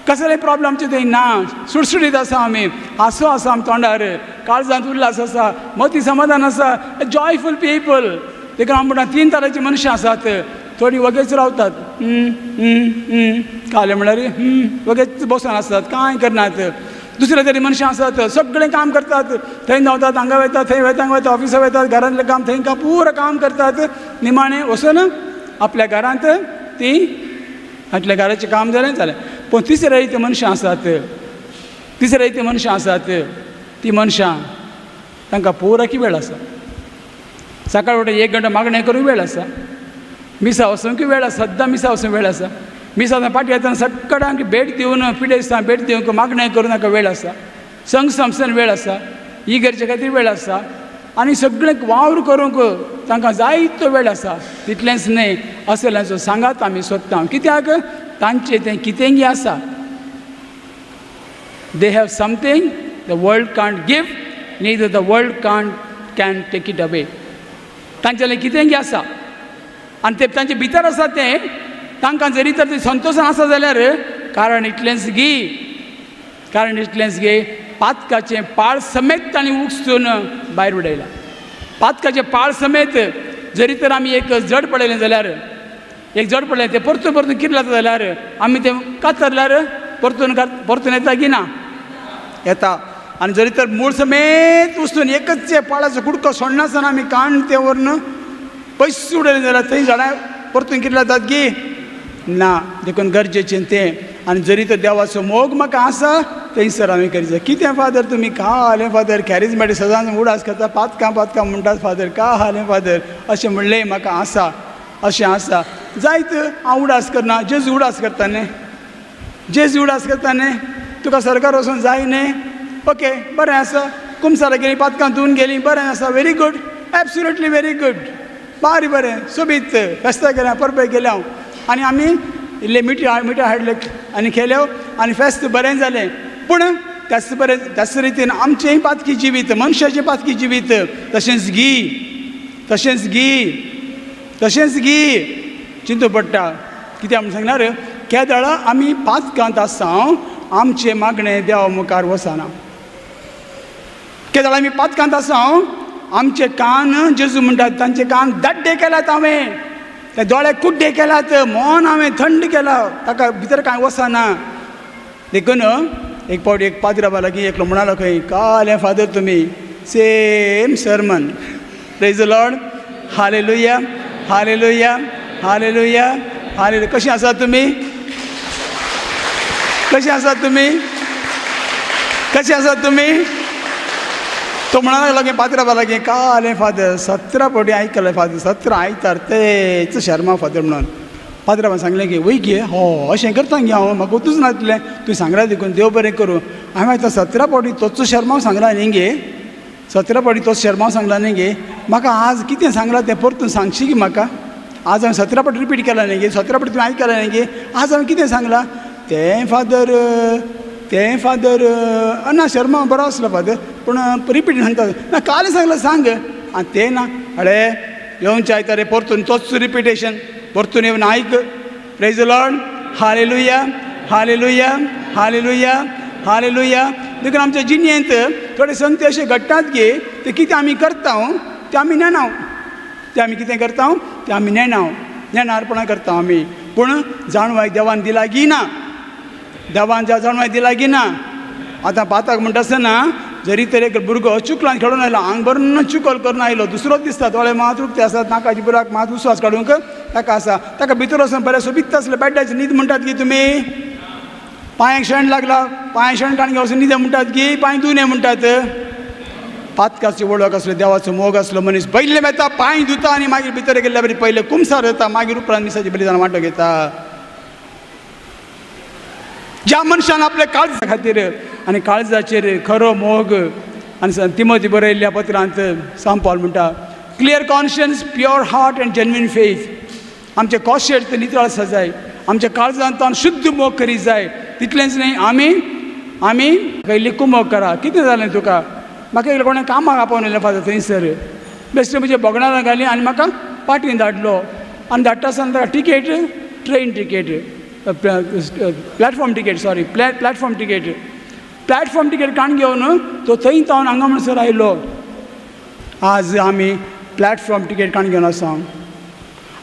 कसलेय प्रॉब्लम आमचे थंय ना. सुटसुटीत आसा आमी, हांसो आसा आमच्या तोंडार, काळजांत उल्हास आसा, मती समाधान आसा, जॉयफूल पिपल. देखून हांव म्हणटा, तीन तरांची मनशां आसात. थोडीं वगेच रावतात, काले म्हणल्यार वगेच बसून आसतात, कांय करनात. दुसरे तरी मनशां आसात, सगळें काम करतात, थंय धांवतात, हांगा वयतात, थंय वयता, हांगा वयता, ऑफिसा वयतात, घरांतलें काम, थंय काम, पुरो काम करतात. निमाणें वचून आपल्या घरांत ती आपल्या घराचें काम जालें, जालें. पूण तिसरे ती मनशां आसात, तिसरे ती मनशां आसात, ती मनशां तांकां पुराकी वेळ आसा. सकाळ उठून एक घंटा मागणें करूंक वेळ आसा, मिसा वचूंक वेळ आसा, सद्दां मिसा वचूंक वेळ आसा. मिसा पाटी येतना सगळ्यांक भेट दिवन, पिडेस्तां भेट दिवंक, मागणें करूंक तांकां वेळ आसा, संग संस्थेन वेळ आसा, इगर्जे खातीर वेळ आसा, आनी सगळें वावर करूंक तांकां जायतो वेळ आसा. तितलेंच न्हय, असल्यांचो सांगात आमी सोदता. कित्याक? तांचें तें कितेंगी आसा. They have something the world can't give, neither the world can't can take it away. तांच्यालें कितेंगी आसा आनी ते तांचे भितर आसा तें. तांकां जरी तर तें संतोशान आसा जाल्यार कारण इतलेंच गी, कारण इतलेंच गी, पातकाचें पाळ समेत तांणी उकसून भायर उडयलां. पातकाचें पाळ समेत जरी तर आमी एक जड पडयलें जाल्यार, एक जड पडलें तें परतून परतून कितें जाता जाल्यार आमी तें कातरल्यार परतून परतून येता की ना? येता. आनी जरी तर मूळ समेत उचलून एकच पाळाचो कुडको सोडनासतना आमी काण तें व्हरून पयस उडयलें जाल्यार थंय झाडां परतून कितें जातात की ना? देखून गरजेचें तें. आनी जरी तर देवाचो मोग म्हाका आसा, थंयसर हांवें करी जाय. कितें फादर तुमी का हालें फादर, कॅरिजमेटीक सदांच उडास करता, पातकां पातकां म्हणटात फादर, का हालें फादर? अशें म्हणलें म्हाका आसा, अशें आसा जायत. हांव उडास करना, जेजू उडास करता न्ही, जेजू उडास करता न्ही. तुका सरकार वचून जाय न्ही? ओके, बरें आसा. कुमसारा गेली, पातकां धुवन गेली, बरें आसा, very good, absolutely very good, बारी बरें, सोबीत. फेस्ताक गेलें, परबेक गेलें हांव, आनी आमी इल्ले मिठा मिठा हाडले आनी केल्यो आनी फेस्त बरें जालें. पूण त्याच बरें, त्याच रितीन आमचेंय पातकी जिवीत, मनशाचें पातकी जिवीत तशेंच गी, तशेंच गी, तशेंच गी. चिंतू पडटा. कित्याक म्हूण सांगणार? केदळा आमी पातकांत आसा, आमचें मागणें देवा मुखार वचना. केदळा आमी पातकांत आसा, आमचे कान, जेजू म्हणटात, तांचे कान दाड्डे केल्यात हांवें, ते दोळे कुड्डे केल्यात, मन हांवें थंड केला, ताका भितर कांय वचना. देखून एक फावट एक पाद्रा लागीं एकलो म्हणालो खंय, काल हें फादर तुमी same sermon. Praise the Lord, hallelujah, hallelujah, hallelujah, hallelujah. कशीं आसात तुमी? कशें आसात तुमी? कशें आसात तुमी? तो म्हणा लागलो की पात्रांवा लागीं काल फादर 17 फावटी आयकलें फादर, 17 आयतार तेच शर्मा फादर म्हणून. पात्रांवान सांगलें की वय गे, हो अशें करता गे हांव, म्हाका वतूच नासलें, तुवें सांगलां देखून देव बरें करूं. हांवें आतां 17 फावटी तोच शर्मा सांगला न्ही गे, 17 फावटी तोच शर्मा सांगला न्ही गे, म्हाका आज कितें सांगलां तें परतून सांगशी गे म्हाका. आज हांवें 17 फावटी रिपीट केलां न्ही गे, 17 फावटी तुवें आयकलां न्ही गे, आज हांवें कितें सांगलां तें फादर, तें फादर ना शर्मा बरो आसलो फादर, पूण रिपीट सांगता ना, काल सांगलां सांग. आं तें ना, अळे येवचे आयतारे परतून तोच रिपिटेशन, परतून येवन आयक. Praise the Lord, hallelujah, hallelujah, hallelujah, hallelujah. देखून आमच्या जिणेंत थोडे संगती अशें घडटात की ते कितें आमी करता तें आमी नेणाव, तें आमी कितें करता तें आमी नेणाव, नेणारपणां करता आमी. पूण जाणवाय देवान दिला की ना, देवान ज्या जाणवाय दिला की ना. आतां पाताक म्हणटा आसतना जरी तर एक भुरगो चिखलान खेळून आयलो, आंग भरून चिखल करून आयलो, दुसरोच दिसता, दोळे मात उक्ते आसात, नाकाची बुराक मात उस्वास काडूंक ताका आसा, ताका भितर वचून बरें सोबीत आसलें बेड्याची न्हीद म्हणटात की तुमी, पांयांक शेण लागला, पांय शेण काडून वचून न्हिदे म्हणटात की पांय धुवने म्हणटात. पातकाची वळख आसलो, देवाचो मोग आसलो मनीस पयले येता पांय धुता आनी मागीर भितर गेल्ल्या बरी पयले कुमसार येता, मागीर उपरांत मिसाची बलिदान वांटो घेता. ज्या मनशान आपल्या काळजा खातीर आनी काळजाचेर खरो मोग, आनी तिमोती बरयल्ल्या पत्रांत सांपाल म्हणटा, clear conscience, pure heart and genuine faith. आमचे कॉशेर ते नितळ आसा जाय, आमच्या काळजांत शुद्ध मोग करी जाय. तितलेंच न्ही, आमी आमी इल्ली मोग करा. कितें जालें तुका? म्हाका एकलें कोणें कामाक आपोवन येयलें फादर थंयसर, बेश्टें म्हजे भोगणारां घालीं आनी म्हाका पाटीन धाडलो. आनी धाडटा आसतना ताका ticket, train ticket, platform ticket, sorry, platform ticket, platform ticket काडून घेवन तो थंय तावन हांगा म्हणसर आयलो. आज आमी प्लॅटफॉर्म तिकेट काडून घेवन आसा,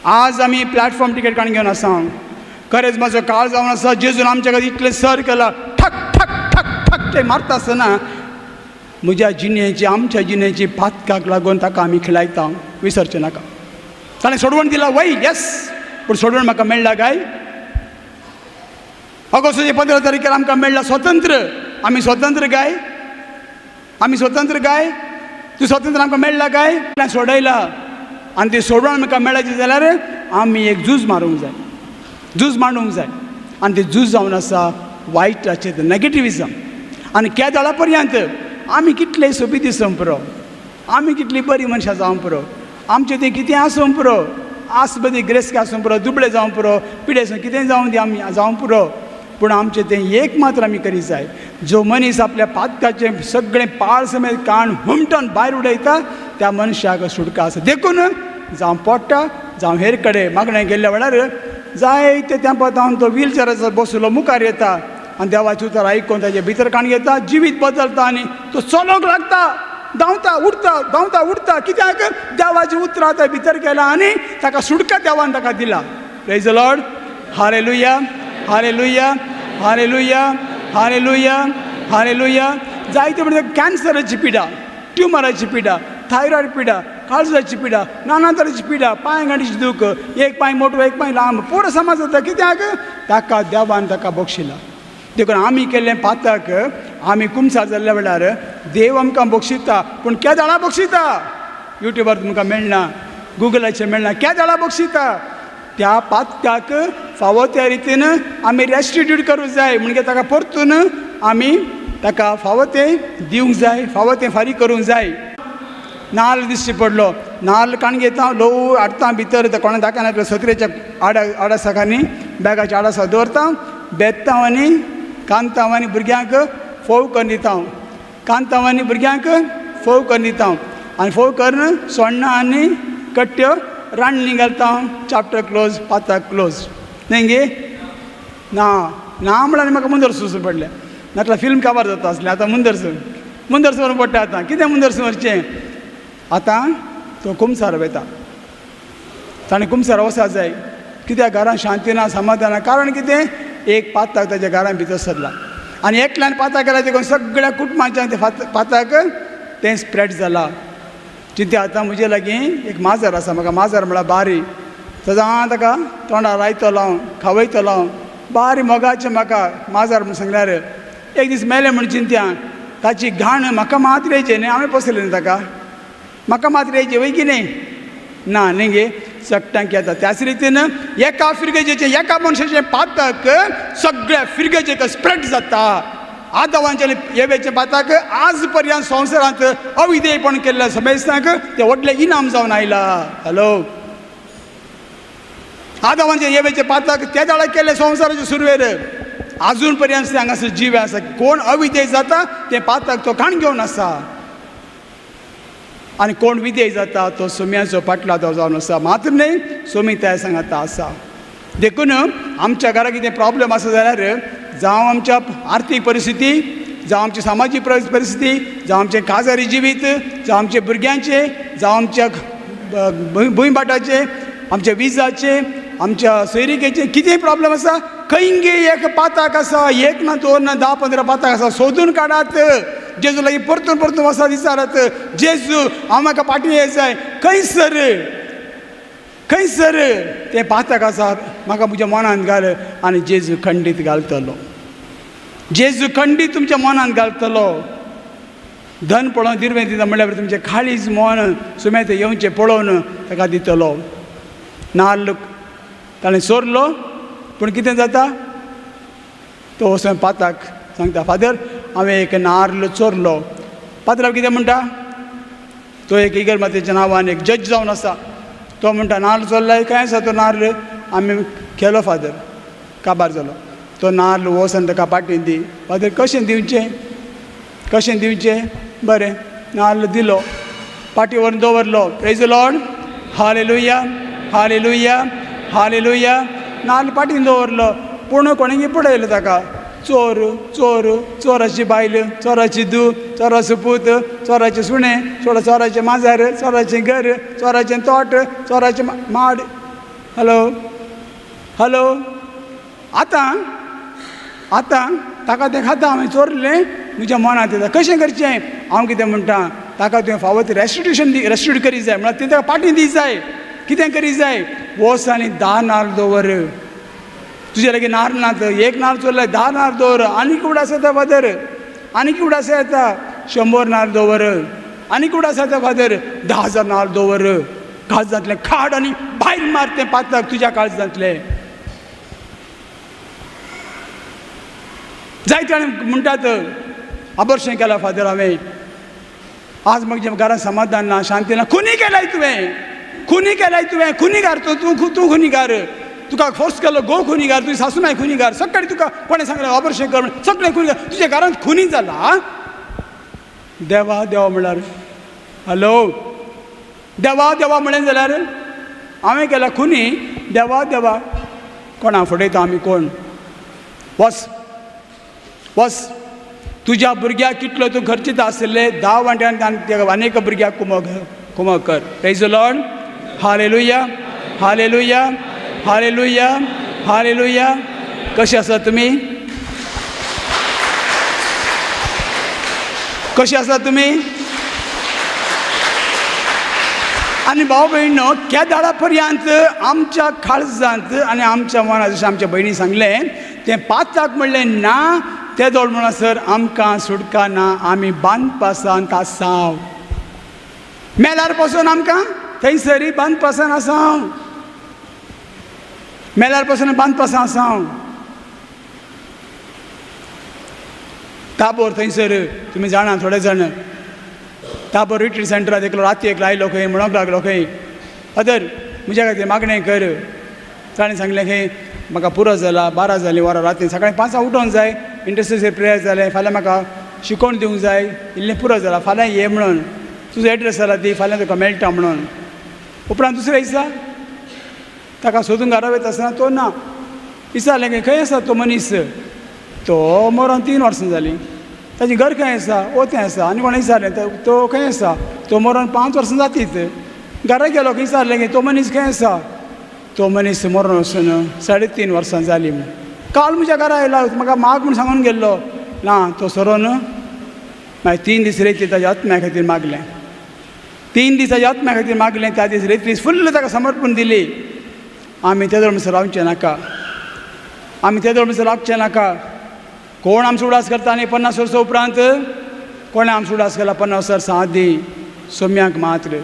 आज आमी प्लॅटफॉर्म तिकेट काडून घेवन आसा. खरेंच म्हजो काळ जावन आसा, जेजून आमच्या खातीर इतलें सर केलां, ठक ठक ठक ठक ते मारता आसतना म्हज्या जिणेची, आमच्या जिणेची पातकाक लागून ताका आमी खिळायता. विसरचें नाका, ताणें सोडवण दिला वय, येस, पूण सोडवण म्हाका मेळ्ळा काय? ऑगस्टाचे 15 तारखेर आमकां मेळ्ळा स्वतंत्र. आमी स्वतंत्र काय? आमी स्वतंत्र काय? तूं स्वतंत्र आमकां मेळ्ळा काय? सोडयला. आनी ती सोडवण आमकां मेळाची जाल्यार आमी एक झूज मारूंक जाय, झूज मांडूंक जाय. आनी ती झूज जावन आसा वायटाचेर, नॅगेटिविजम. आनी केदळा पर्यंत आमी कितले सोबीत दिसूंक पुरो, आमी कितली बरी मनशां जावंक पुरो, आमचें तें कितें आसूंक पुरो, आस बरी ग्रेस्क आसूंक पुरो, दुबळे जावंक पुरो, पिडेस्त कितें जावं दी आमी जावंक पुरो, पूण आमचें तें एक मात्र आमी करी जाय. जो मनीस आपल्या पातकाचें सगळें पाळ समेत काण हुमटून भायर उडयता त्या मनशाक सुटका आसा. देखून जावं पोट्टा जावं हेर कडेन मागणें गेल्ल्या वेळार जायते तेंपा जावन तो व्हीलचेराचेर बसलो मुखार येता आनी देवाचें उतर आयकून ताजे भितर काण घेता, जिवीत बदलता आनी तो चलोंक लागता, धांवता उठता, धांवता उठता. कित्याक? देवाचीं उतरां आतां भितर केलां आनी ताका सुटका देवान ताका दिला. Praise the Lord, hallelujah, hallelujah, hallelujah, hallelujah, hallelujah. जायते म्हणजे कॅन्सराची पिडा, ट्युमराची पिडा, थायरॉयड पिडा, काळजाची पिडा, नाना तरेची पिडा, पांय गांठीची दूख, एक पांय मोटो एक पांय लांब, पुरो समाज जाता. कित्याक? ताका देवान ताका बक्षिला. देखून आमी केल्लें पातक आमी कुमसार जाल्ल्या वेळार देव आमकां बक्षिता. पूण केदाळा बक्षिता? युट्यूबार तुमकां मेळना, गुगलाचेर मेळना. केदाळा बक्षिता? त्या पातकाक फावो त्या रितीन आमी रेस्टिट्यूट करूंक जाय, म्हणजे ताका परतून आमी ताका फावो तें दिवंक जाय, फावो तें फारीक करूंक जाय. नाल्ल दिश्टी पडलो, नाल्ल काण घेता, ल्हवू हाडटा भितर, कोणा दाखयना, सत्रेच्या आडा आडासाकांनी बॅगाच्या आडासाक दवरता, बेत्ता आनी कांतांव आनी भुरग्यांक फोव करून दिता, कांतांव आनी भुरग्यांक फोव करून दिता आनी फोव करून सोण्णां आनी कट्ट्यो रांदणी घालता. चॅप्टर क्लोज, पाताक क्लोज. न्ही गे? ना ना म्हळ्यार म्हाका मुंदर सुसून पडलें, नातल्यार फिल्म काबार जाता आसलें. आतां मुंदरसून मुंदरसून पडटा. आतां कितें मुंदरसून व्हरचें? आतां तो कुमसार वयता, ताणें कुमसार वचपाक जाय. कित्याक? घरान शांती ना, समाधान ना. कारण कितें? एक पाताक ताच्या घरान भितर सरला आनी एकल्यान पाताक केला, देखून सगळ्या कुटुंबाच्यान ते पाताक तें स्प्रेड जाला. चिंत्या आतां म्हजे लागीं एक माजर आसा, म्हाका माजर म्हळ्यार बारी. सदां ताका तोंडार लायतलो हांव, खावयतलो हांव. बारी मोगाचें म्हाका माजार म्हूण सांगल्यार एक दीस मेलें म्हूण चिंत्या ताची घाण म्हाका मात येयचें न्ही, हांवें पोसलें न्ही ताका, म्हाका मात येयचें वय की न्ही ना न्ही गे, सगट्यांक येता. त्याच रितीन एका फिरगेजेचें एका मनशाचें पातक सगळ्या फिरगेजेक स्प्रेड जाता. आदावांचें येवेचें पातक आज पर्यंत संवसारांत अविधेयपण केल्ल्या समेस्तांक तें व्हडलें इनाम जावन आयलां. हॅलो, आदावांचें येवेचें पातक त्या दाळा केल्लें संवसाराचे सुरवेर आजून पर्यंत हांगासर जीव आसा. कोण अविधेय जाता तें पातक तो काण घेवन आसा, आनी कोण विधेय जाता तो सोम्याचो पाटला तो जावन आसा. मात्र न्हय सोमी त्या सांगाता आसा. देखून आमच्या घरा कितें प्रॉब्लम आसा जाल्यार जावं आमच्या आर्थीक परिस्थिती, जावं आमची सामाजीक परिस्थिती, जावं आमचें काजारी जिवीत, जावं आमच्या भुरग्यांचें, जावं आमच्या भूंयभाटाचें, आमच्या विजाचें, आमच्या सोयरिकेचें कितें प्रॉब्लम आसा, खंयगे एक पाताक आसा, एक ना दोन ना 10 15 पाताक आसा, सोदून काडात. जेजू लागीं परतून परतून वसात विचारात, जेजू हांव म्हाका पाटी येय जाय, खंयसर खंयसर तें पाताक आसा, म्हाका म्हज्या मनांत घाल. आनी जेजू खंडीत घालतलो, जेजू खंडीत तुमच्या मनांत घालतलो. धन पळोवन दिर्वें दिता म्हणल्यार तुमचें काळीज मन सुमेत येवचें पळोवन ताका दितलो. नाल्ल ताणें सोरलो, पूण कितें जाता, तो वचोन पाताक सांगता, फादर हांवें एक नार्ल चोरलो. पात्रांव कितें म्हणटा, तो एक इगर मातेच्या नांवान एक जज जावन आसा. तो म्हणटा नार्ल चोरला, खंय आसा तो नार्ल? आमी केलो फादर, काबार जालो. तो नार्ल वचोन ताका पाटीन दी. फादर कशें दिवचें, कशें दिवचें? बरें, नार्ल दिलो, पाटी व्हरून दवरलो. Praise the Lord, hallelujah, hallelujah, hallelujah. नार्ल पाटीन दवरलो, पूण कोणें पळयलो ताका, चोर चोर, चोराची बायल, चोराची धूव, चोराचो पूत, चोराचें सुणें, चोराचें माजर, चोराचें घर, चोराचें तोट, चोराचें माड. हॅलो हॅलो, आतां आतां ताका तें खाता हांवें चोरलें, म्हज्या मनांत येता कशें करचें? हांव कितें म्हणटा, ताका तुवें फावो ती रेस्टिट्यूशन दी, रेस्टिट्यूट करी जाय, म्हळ्यार ती ताका पाटी दी जाय. कितें करी जाय? वच आनी 10 नार्ल दवर. तुजे लागीं नार्ल नात, एक नार्ल चोरले, 10 नार्ल दवर. आनी उडास येता फादर, आनी उडास येता, 100 नार्ल दवर. आनी उडास येता फादर, 10,000 नार्ल दवर. काळजांतलें खाड आनी भायर मार तें पातक तुज्या काळजांतलें. जायते जाण म्हणटात आबर्शें केलां फादर हांवें, आज म्हज्या घरांत समाधान ना, शांती ना. खुनी केलाय तुवें, खुनी केलाय तुवें, खुनीगार तूं, तूं तूं खुनीगार, तुका फोर्स केलो गो खुनीगार, तुजी सासू माय खुनीगार, सकाळी तुका कोणें सांगलें ऑपरेशन कर, सगळें खुनीगार, तुज्या घरांत खुनी जाला. देवा देवा म्हणल्यार, हॅलो, देवा देवा म्हणलें जाल्यार हांवें केला खुनी, देवा देवा कोणा फटयता आमी कोण? वस वस, तुज्या भुरग्याक कितलो तूं खर्चित आशिल्ले 10 वांट्यान अनेक भुरग्याक कुमक कुमक कर. Praise the Lord, hallelujah, hallelujah, hallelujah, hallelujah. कशें आसा तुमी? कशें आसा तुमी? आनी भाव भयणो, केदाळा पर्यंत आमच्या काळजांत आनी आमच्या मनांत, जशें आमच्या भयणी सांगलें, तें पाताक म्हणलें ना, ते दोळ म्हणसर आमकां सुटका ना, आमी बांदपासांत आसाव. मेल्यार पासून आमकां थंयसरी बांदपासान आसाव, मेल्यार पासून बांदपासान आसाव. ताबोर थंयसर तुमी जाणा थोडे जाण, ताबोर रिट्रीट सेंटरांत एकलो राती एकलो आयलो खंय, म्हणूंक लागलो खंय, फादर म्हज्या खातीर मागणें कर. ताणें सांगलें खंय म्हाका पुरो जाला, 12 जालीं वरां राती, सकाळीं 5 उठोंक जाय, इंटरसेसरी प्रेयर जालें, फाल्यां म्हाका शिकोवन दिवंक जाय, इल्लें पुरो जाला, फाल्यां ये म्हणून, तुजो एड्रेस जाला दी, फाल्यां तुका मेळटा म्हणून. उपरांत दुसऱ्या दिसा ताका सोदून घरा वयता आसतना तो ना. विचारलें खंय खंय आसा तो मनीस? तो मरोन 3 वर्सां जालीं. ताचें घर खंय आसा? ओ तें आसा. आनी कोणें विचारलें तो खंय आसा? तो मरोन 5 वर्सां जातीत. घरा गेलो खंय, विचारलें की तो मनीस खंय आसा? तो मनीस मरोन वचून 3.5 वर्सां जालीं. काल म्हज्या घरा आयला, म्हाका माग म्हूण सांगून गेल्लो. ना, तो सरोन मागीर 3 दीस रेती ताज्या आत्म्या खातीर मागलें, 3 दीस ताज्या आत्म्या खातीर मागलें. त्या दीस रेती फुल्ल ताका समर्पण दिली. आमी तेदो म्हणसर रावचें नाका. आमी ते म्हणसर लागचें नाका. कोण आमचो उडास करता आनी 50 वर्सां उपरांत कोणें आमचो उडास केला? 50 वर्सां आदीं सोम्याक मात्र.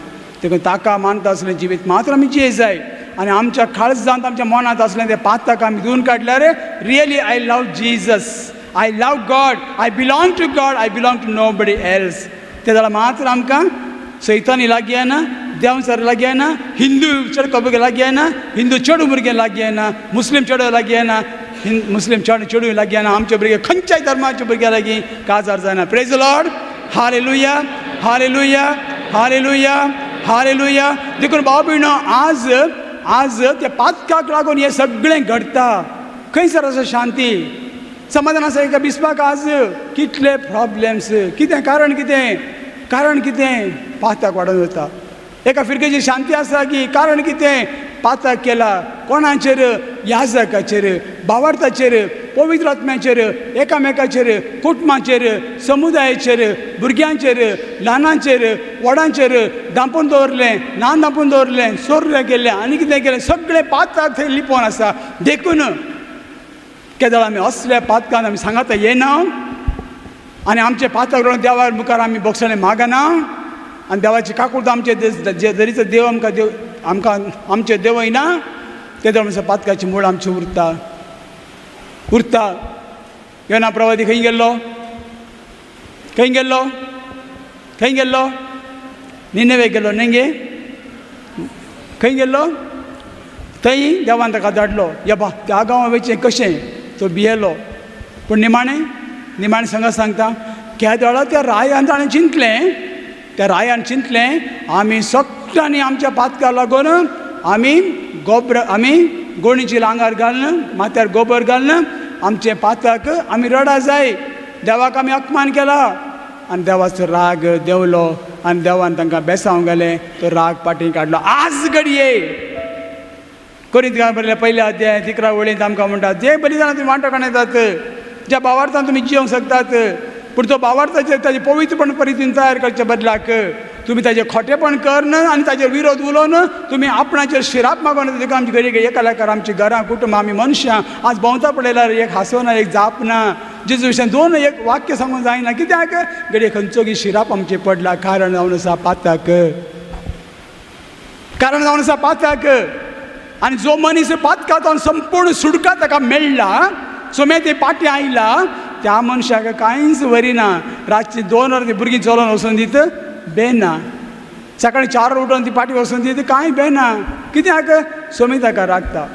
देखून ताका मानता आसलें जिवीत मात्र आमी जिये जाय आनी आमच्या काळजांत आमच्या मनांत आसलें तें पातक आमी धुवन काडल्यार really I love Jesus, I love God, I belong to God, I belong to nobody else. ते जाल्यार मात्र आमकां सैतानी लागीं येना, देंवचार लागीं येना, हिंदू चेडको भुरगें लागीं येना, हिंदू चेडूं भुरगें लागीं येना, मुस्लीम चेडो लागीं येना, मुस्लीम चेडूं चेडूं लागीं येना. आमचे भुरगे खंयच्याय धर्माचे भुरग्यां लागीं काजार जायना. Praise Lord, hallelujah, hallelujah, hallelujah, hallelujah. देखून भाव भयणो आज आज त्या पातकाक लागून हें सगळें घडटा. खंयसर आसा शांती समाधान आसा एका बिस्पाक? आज कितले प्रॉब्लेम्स, कितें कारण, कितें कारण, कितें पातक वाडोवन वता. एका फिरकेची शांती आसा की कारण कितें? पातक केला कोणाचेर? याजकाचेर, भावार्थाचेर, पवित्र आत्म्याचेर, एकामेकाचेर, कुटुंबाचेर, समुदायाचेर, भुरग्यांचेर, ल्हानांचेर, व्हडांचेर धांपून दवरलें, ल्हान धांपून दवरलें, सोर्रें केलें आनी कितें केलें, सगळें पातक थंय लिपोवन आसा. देखून केदळ आमी असल्या पातकान आमी सांगाता येना आनी आमचे पातक देवा मुखार आमी बोगसणें मागना आनी देवाची काकूळत आमचे जरीचो देव आमकां देव आमकां आमचें देवयना ते म्हणसर पातकाची मूळ आमची उरता उरता. योना प्रवादी खंय गेल्लो? खंय गेल्लो? खंय गेल्लो? निनेवे गेल्लो न्ही गे? खंय गेल्लो? थंय देवान ताका धाडलो. येबा त्या गांवां वयचें कशें? तो भियेलो. पूण निमाणें निमाणें सांगा सांगता केदळा त्या रायान ताणें चिंतलें, त्या रायान चिंतलें आमी सगळ्यांनी आमच्या पातका लागून आमी गोबर आमी गोणीची लांगार घालून माथ्यार गोबर घालून आमचें पातक आमी रडा जाय, देवाक आमी अपमान केला. आनी देवाचो राग देंवलो आनी देवान तांकां बेसांव घालें, तो राग पाटी काडलो. आज घडये कोरिंतकारां बरयल्या पयल्या अध्याय 11 वळींत आमकां म्हणटा जे बलिदानां तुमी वांटो काडटात, ज्या भावार्थान तुमी जियोंक शकतात, पूण तो भावार्थाचेर ताजें पवित्रपण परितीन तयार करचे बदलाक तुमी ताजें खोटेपण करन आनी ताजेर विरोध उलोवन तुमी आपणाचेर शिराप मागोवन. देखून आमची घरी एकालेकार आमची घरां कुटुंबां आमी मनशां आज भोंवता पळयल्यार एक हांसो ना, एक जाप ना, जेजू विशयान दोन एक वाक्य सांगूंक जायना. कित्याक? घडये खंयचो की शिराप आमचेर पडला. कारण जावन आसा पातक, कारण जावन आसा पातक. आनी जो मनीस पातकांत संपूर्ण सुटका ताका मेळ्ळा, सोमे ते पाटी आयला, त्या मनशाक कांयच वरी ना. रातची 2 वरां ती भुरगीं चलोवन वचून दीत बेना, सकाळी 4 वरां उठून ती पाटी वचून दीत कांय बेना. कित्याक? सोमी ताका राखता.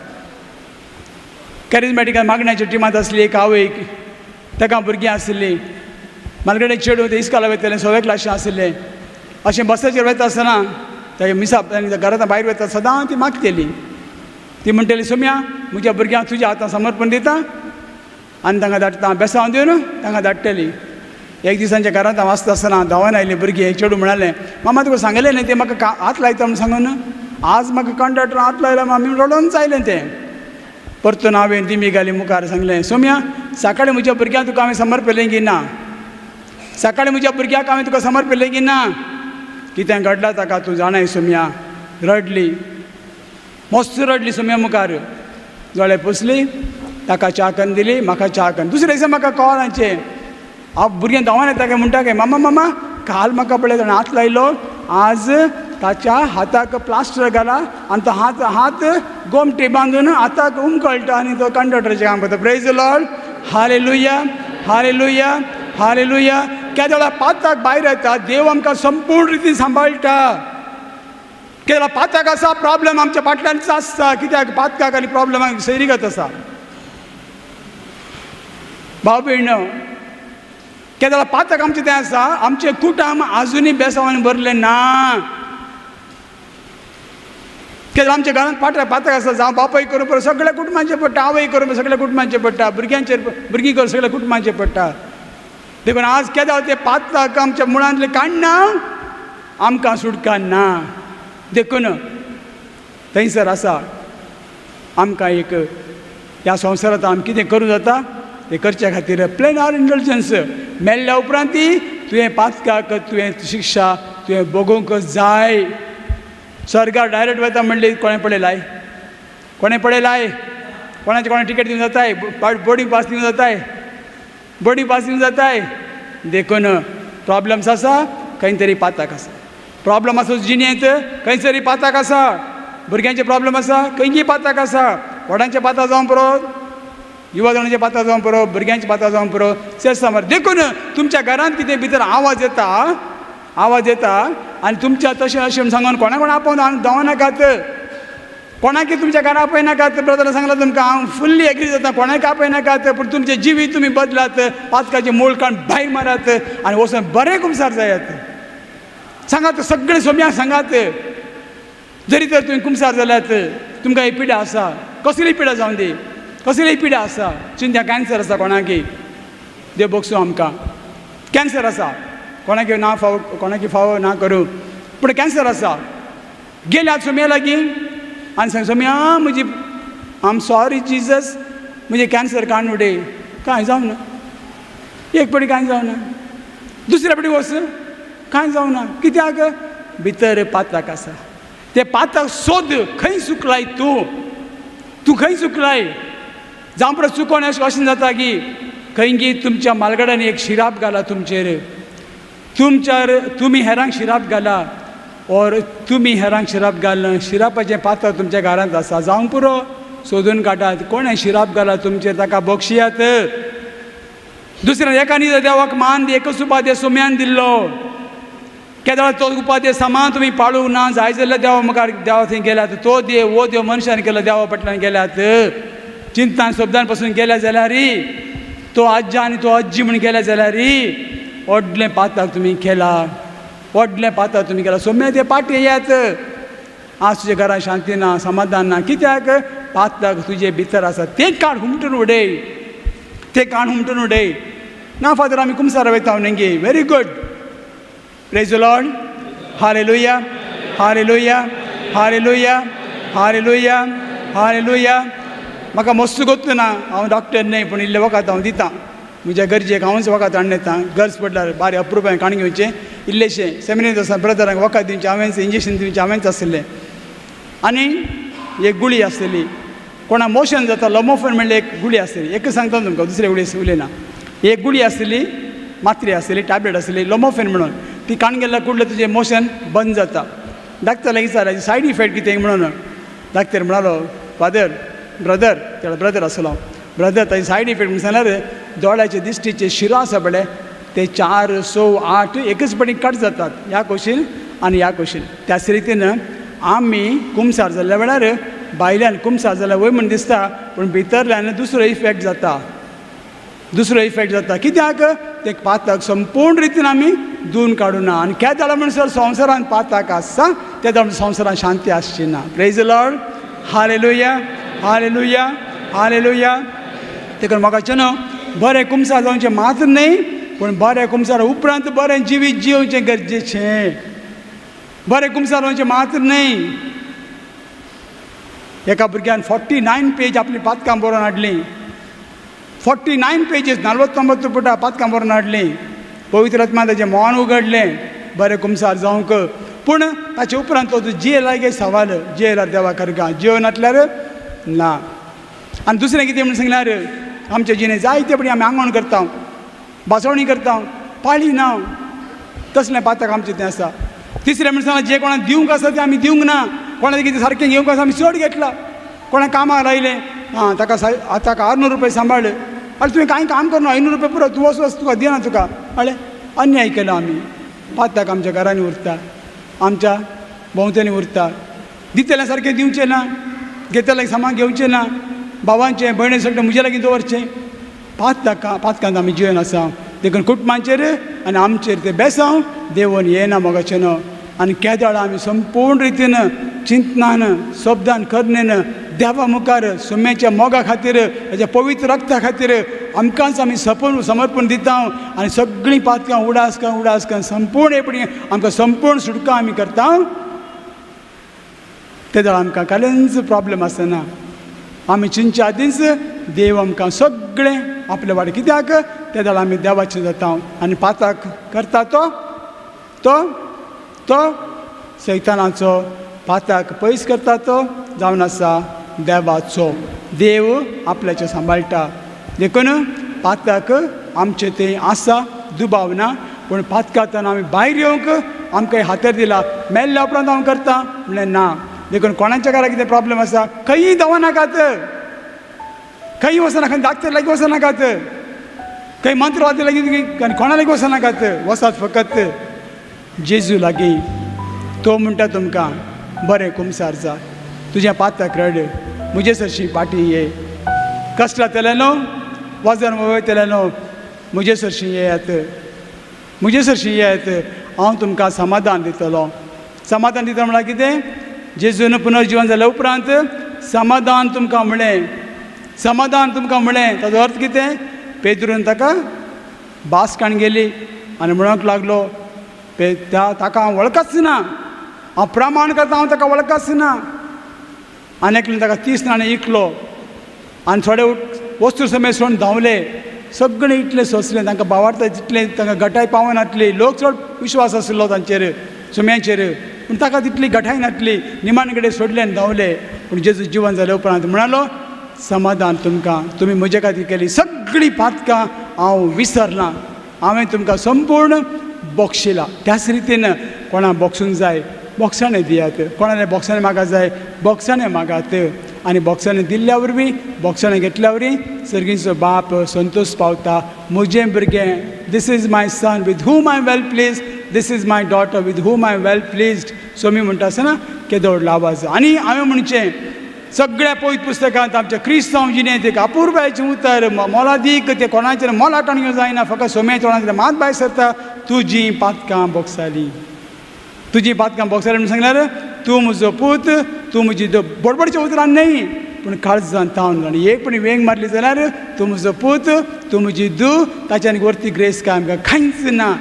कॅरिजमॅटिकान मागण्याच्या टिमांत आसली एक आवय, ताका भुरगीं आशिल्लीं. मालगडे चेडूं तें इस्कोला वयतालें, 6वे क्लाशी आशिल्लें. अशें बसाचेर वयता आसतना तागे मिसा घरांत भायर वयता सदां ती मागतली. ती म्हणटली सोम्या म्हज्या भुरग्यांक तुज्या हातान समर्पण दिता आनी तांकां धाडटा, बेसांव दिवन तांकां धाडटली. एक दिसांच्या घरांत हांव आसता आसतना धांवन आयलीं भुरगीं. एक चेडूं म्हणालें, मामा तुका सांगलें न्ही तें म्हाका हात लायता म्हूण सांगून, आज म्हाका कंडक्टर हात लायला मामी रडोनच आयलें तें. परतून हांवें दिमी घाली मुखार, सांगलें सोम्या सकाळीं म्हज्या भुरग्यांक तुका हांवें समर्पिलें की ना? सकाळीं म्हज्या भुरग्याक हांवें तुका समर्पिलें की ना? कितें घडलां ताका तूं जाणाय सोम्या. रडली, मस्त रडली सोम्या मुखार, दोळे पुसली, ताका च्या कन्न दिली, म्हाका च्या कन्न. दुसरे दिसा म्हाका कॉल हांव भुरगें धांवन येता काय म्हणटा काय, मामा मामा काल म्हाका पळय ताणें हात लायलो, आज ताच्या हाताक प्लास्टर घाला आनी तो हात हात गोमटी बांदून हाताक उमकळटा आनी तो कंडक्टराचें काम करता. Praise Lord, hallelujah, hallelujah, hallelujah. केदोळा पाताक भायर येता देव आमकां संपूर्ण रितीन सांबाळटा. केदोळा पाताक आसा प्रॉब्लम आमच्या फाटल्यानच आसता. कित्याक? पातकाक आनी प्रॉब्लमाक सैरीगत आसा. भाव भयण केदोळा पातक आमचें तें आसा, आमचें कुटाम आजुनूय बेसांवान भरलें ना. केदोळा आमच्या घरांत पातक आसा, जावं बापूय करूं पळय सगळ्या कुटुंबांचेर पडटा, आवय करूं पळय सगळ्या कुटुंबांचेर पडटा, भुरग्यांचेर भुरगीं करूं सगळ्या कुटुंबांचेर पडटा. देखून आज केदोळा तें पातक आमच्या मुळांतलें काडना, आमकां सुटका ना. देखून थंयसर आसा आमकां एक ह्या संवसारांत आमी कितें करूं जाता तें करचे खातीर प्लेन आर इंटलिजन्स मेळ्ळ्या उपरांत ती तुवें पातकाक तुवें शिक्षा तुवें भोगूंक जाय. स्वर्गार डायरेक्ट वता म्हणली कोणें पळयलाय? कोणें पळयलाय? कोणाचे कोणा टिकेट दिवन जाताय, बोर्डींग पास दिवन जाताय, बोर्डींग पास दिवन जाताय. देखून प्रॉब्लम्स आसा खंय तरी पाताक आसा. प्रॉब्लम आसा जिणेंत खंय तरी पाताक आसा. भुरग्यांचे प्रॉब्लम आसा खंयची पाताक आसा. व्हडांचे पाता जावं पुरो, युवा जाणांचे पाता जावं पुरो, भुरग्यांचे पाता जावं पुरो, सेसामर. देखून तुमच्या घरांत कितें भितर आवाज येता, आवाज येता आनी तुमच्या तशें अशें म्हूण सांगून कोणा कोणा आपोवन धांवनाकात, कोणाकी तुमच्या घरा आपयनाकात. ब्रदरान सांगलां तुमकां, हांव फुल्ली एग्री जाता, कोणाक आपयनाकात, पूण तुमचें जिवीत तुमी बदलात, पातकाचें मूळ काण भायर मारात आनी वचून बरें कुमसार जायात. सांगात सगळें सोम्याक सांगात, जरी तर तुमी कुमसार जाल्यात, तुमकां ही पिडा आसा, कसली पिडा जावं दी, कसली पिडा आसा, चिंत्या कॅन्सर आसा कोणाकी, देव बोगसूं आमकां, कॅन्सर आसा कोणाकी, ना फावो कोणाकी फावो ना करूं, पूण कॅन्सर आसा. गेल्यात सोम्या लागीं आनी सांग, सोम्या म्हजी आम सॉरी जिजस, म्हजें कॅन्सर काडून उडय. कांय जावना, एक पटी कांय जावना, दुसऱ्या पटी वच कांय जावना. कित्याक? भितर पाताक आसा. ते पाताक सोद, खंय चुकलाय तूं, तूं खंय चुकलाय. जावं परत चुकोन अशें अशें जाता की खंय की तुमच्या मालगड्यांनी एक शिराप घाला तुमचेर, तुमच्यार तुमी हेरांक शिराप घाला ओर तुमी हेरांक शिराप घालना, शिरापाचें पात्र तुमच्या घरांत आसा. जावंक पुरो, सोदून काडात कोणें शिराप घाला तुमचेर, ताका बक्षियात. दुसऱ्या एकानी देवाक मान दी, एकच उपाद्य सोम्यान दिल्लो, केदळा तो उपाद्य समान तुमी पाळूंक ना जाय जाल्यार देवा मुखार देवा थंय गेल्यात, तो देव वो देव मनशान केलो देवा फाटल्यान गेल्यात, चिंतान शब्दान पसून गेल्या जाल्यार, तो आज्जा आनी तो आजी म्हूण गेल्या जाल्यार व्हडलें पाताक तुमी केला, व्हडलें पाताक तुमी केला. सोम्या ते पाटी येयात, आज तुज्या घरान शांती ना, समाधान ना, कित्याक? पाताक तुजे भितर आसा, तें काड हुमटून उडय, तें काण हुमटून उडय. ना फादर आमी कुमसार वयता न्ही, very good, praise the Lord, hallelujah, hallelujah, hallelujah, hallelujah, hallelujah. म्हाका मस्त गोत्त ना, हांव डॉक्टर न्हय, पूण इल्लें वखद हांव दितां म्हज्या गरजेक, हांवूच वखद हाडून येता. गरज पडल्यार बारी अप्रुपाय काडून घेवचें, इल्लेशें सेमिनेर आसा ब्रदरांक वखद दिवचें हांवेंच, इंजेक्शन दिवचें हांवेंच आशिल्लें. आनी एक गुळी आसतली, कोणा मोशन जाता, लमोफन म्हणल्यार एक गुळी आसतली, एकच सांगता तुमकां, दुसरे गुळी उलयना. एक गुळी आसतली, मात्री आसतली, टॅबलेट आसतली, लोमोफेन म्हणून, ती काण गेल्यार कुडलें तुजें मोशन बंद जाता. डाक्टर लागीं विचारलें सायड इफेक्ट कितें म्हणून, डाक्टर म्हणालो फादर ब्रदर, तेणो ब्रदर आसलो, ब्रदर ताजे सायड इफेक्ट म्हणून सांगल्यार दोळ्याचे दिश्टीचे शिरो आसा पळय ते 4, 6, 8 एकच पटी कट जातात, ह्या कुशीन आनी ह्या कुशीन. त्याच रितीन आमी कुमसार जाल्ल्या वेळार भायल्यान कुमसार जाल्यार वय म्हण दिसता, पूण भितरल्यान दुसरो इफेक्ट जाता, दुसरो इफेक्ट जाता. कित्याक? ते पातक संपूर्ण रितीन आमी धुवन काडूना. आनी केदाळ म्हणसर संवसारान पातक आसा तेदाळ संवसारान शांती आसची ना. Praise the Lord, hallelujah, hallelujah, hallelujah. देखून म्हाका न्हू बरें कुमसार जावचें मात्र न्हय, पूण बरें कुमसार उपरांत बरें जिवीत जियोवचें गरजेचें. बरें कुमसार जावचें मात्र न्हय. एका भुरग्यान 49 पेज आपली पातकां बरोवन हाडलीं, 49 पेजीस, 49 पुटां पातकां बरोवन हाडलीं. पवित्र आत्मा ताचें मन उगडलें बरें कुमसार जावंक. पूण ताचे उपरांत तो जियेला गे सवाल, जियेल्यार देवा करगा, जियो नासल्यार ना. आनी दुसरें कितें म्हण सांगल्यार आमचे जिणे जायते पटी आमी आंगवण करता, भासवणी करता, पाळी ना, तसलें पातक आमचें तें आसा. तिसरें म्हण सांगल्यार जें कोणाक दिवंक आसा तें आमी दिवंक ना, कोणाक कितें सारकें घेवंक आसा आमी चड घेतलां. कोणाक कामाक लायलें, आं ताका ताका 600 रुपया सांबाळ, आनी तुवें कांय काम करना, 500 रुपया पुरो, तूं वच वच तुका दिना तुका, कळ्ळें? अन्याय केलो आमी. पातक आमच्या घरांनी उरता, आमच्या भोंवतणी उरता. दितल्या सारकें दिवचें ना, घेतल्या सामान घेवचें ना, भावांचें भयणीं सगळें म्हजे लागीं दवरचें. पातकां पातकांत आमी जिवन आसा. देखून कुटुंबांचेर आनी आमचेर तें बेसांव देवून येना मोगाचें न्हू. आनी केदळ आमी संपूर्ण रितीन चिंतनान शब्दान करणेन देवा मुखार सुम्याच्या मोगा खातीर ताच्या पवित्र रक्ता खातीर आमकांच आमी सपून समर्पण दिता आनी सगळीं पातकां उडास कर उडास कर संपूर्ण एपणी आमकां संपूर्ण सुटका आमी करता. तेदळ आमकां कालेंच प्रॉब्लम आसना. आमी चिंतच्या आदींच देव आमकां सगळें आपले वाडे, कित्याक तेदळ आमी देवाचें जाता. आनी पाताक करता तो तो तो सैतानाचो, पाताक पयस करता तो जावन आसा देवाचो. देव आपल्याचें सांबाळटा. देखून पातक आमचें तें आसा, दुबाव ना, पूण पातकांतल्यान आमी भायर येवंक आमकां हातर दिला. मेल्ल्या उपरांत हांव करता म्हणलें ना. देखून कोणाच्या घरा कितें प्रॉब्लम आसा खंयी दवरनाकात, खंय वचनाका, खंय डाक्टर लागीं वचनाकात, खंय मंत्रवादी लागीं आनी कोणा लागीं वचनाकात, वचात फकत जेजू लागीं. तो म्हणटा तुमकां बरें कुमसार जा, तुजें पातक रड, म्हजे सरशी पाटी ये, कश्टांतले न्हू वजन वयतले न्हू, म्हजे सरशी येयात, म्हजे सरशी येयात, हांव तुमकां समाधान दितलो. समाधान दितलो म्हळ्यार कितें? जेजून पुनर्जिवन जाल्या उपरांत समाधान तुमकां म्हळें, समाधान तुमकां म्हळें. ताजो अर्थ कितें? पेद्रून ताका भास काण गेली आनी म्हणूंक लागलो, त्या ताका हांव वळखच ना, हांव प्रमाण करता, हांव ताका वळखच ना. आनी एकल्यान ताका 30 नाणें इकलो आनी थोडे वस्तू समेत सोडून धांवले. सगळे इतले सोंसले, तांकां बावारता तितले तांकां घटाय पावनातली, लोक चड विश्वास आशिल्लो तांचेर सुम्यांचेर, पूण ताका तितली घटाय नासली. निमाणे कडेन सोडले आनी धांवले. पूण जेजू जिवन जाल्या उपरांत म्हणालो, समाधान तुमकां, तुमी म्हजे खातीर केली सगळीं पातकां हांव विसरना, हांवें तुमकां संपूर्ण बक्षिला. त्याच रितीन कोणा बॉक्सूंक जाय बॉक्साणें दियात, कोणाले बॉक्साणें मागा जाय बॉक्साणें मागात. आनी बॉक्साणें दिल्ल्या वरवीं, बॉक्साणें घेतल्या वरवीं सर्गीचो बाप संतोश पावता. म्हजें भुरगें, this is my son with whom I well pleased, this is my daughter with whom I well pleased. Somi म्हणटा आसतना केदो व्हडलो आवाज. आनी हांवें म्हणचें सगळ्या पवित्र पुस्तकांत आमच्या क्रिस्तांव जिणेंत एक अपुरबायेचें उतर मोलादीक, तें कोणाचेर मोलाटण घेवंक जायना, फकत सोम्या तोंडांतल्यान मात भायर सरता, तुजी पातकां बोगसाली, तुजी पातकां बोगसाली. म्हणून सांगल्यार तूं म्हजो पूत, तूं म्हजी बडबडच्या उतरान न्हय, पूण काळजान तावन. आनी एक पण वेंग मारली जाल्यार तूं म्हजो पूत, तूं म्हजी धूव, ताच्यान वरती ग्रेस काय आमकां कांयच ना.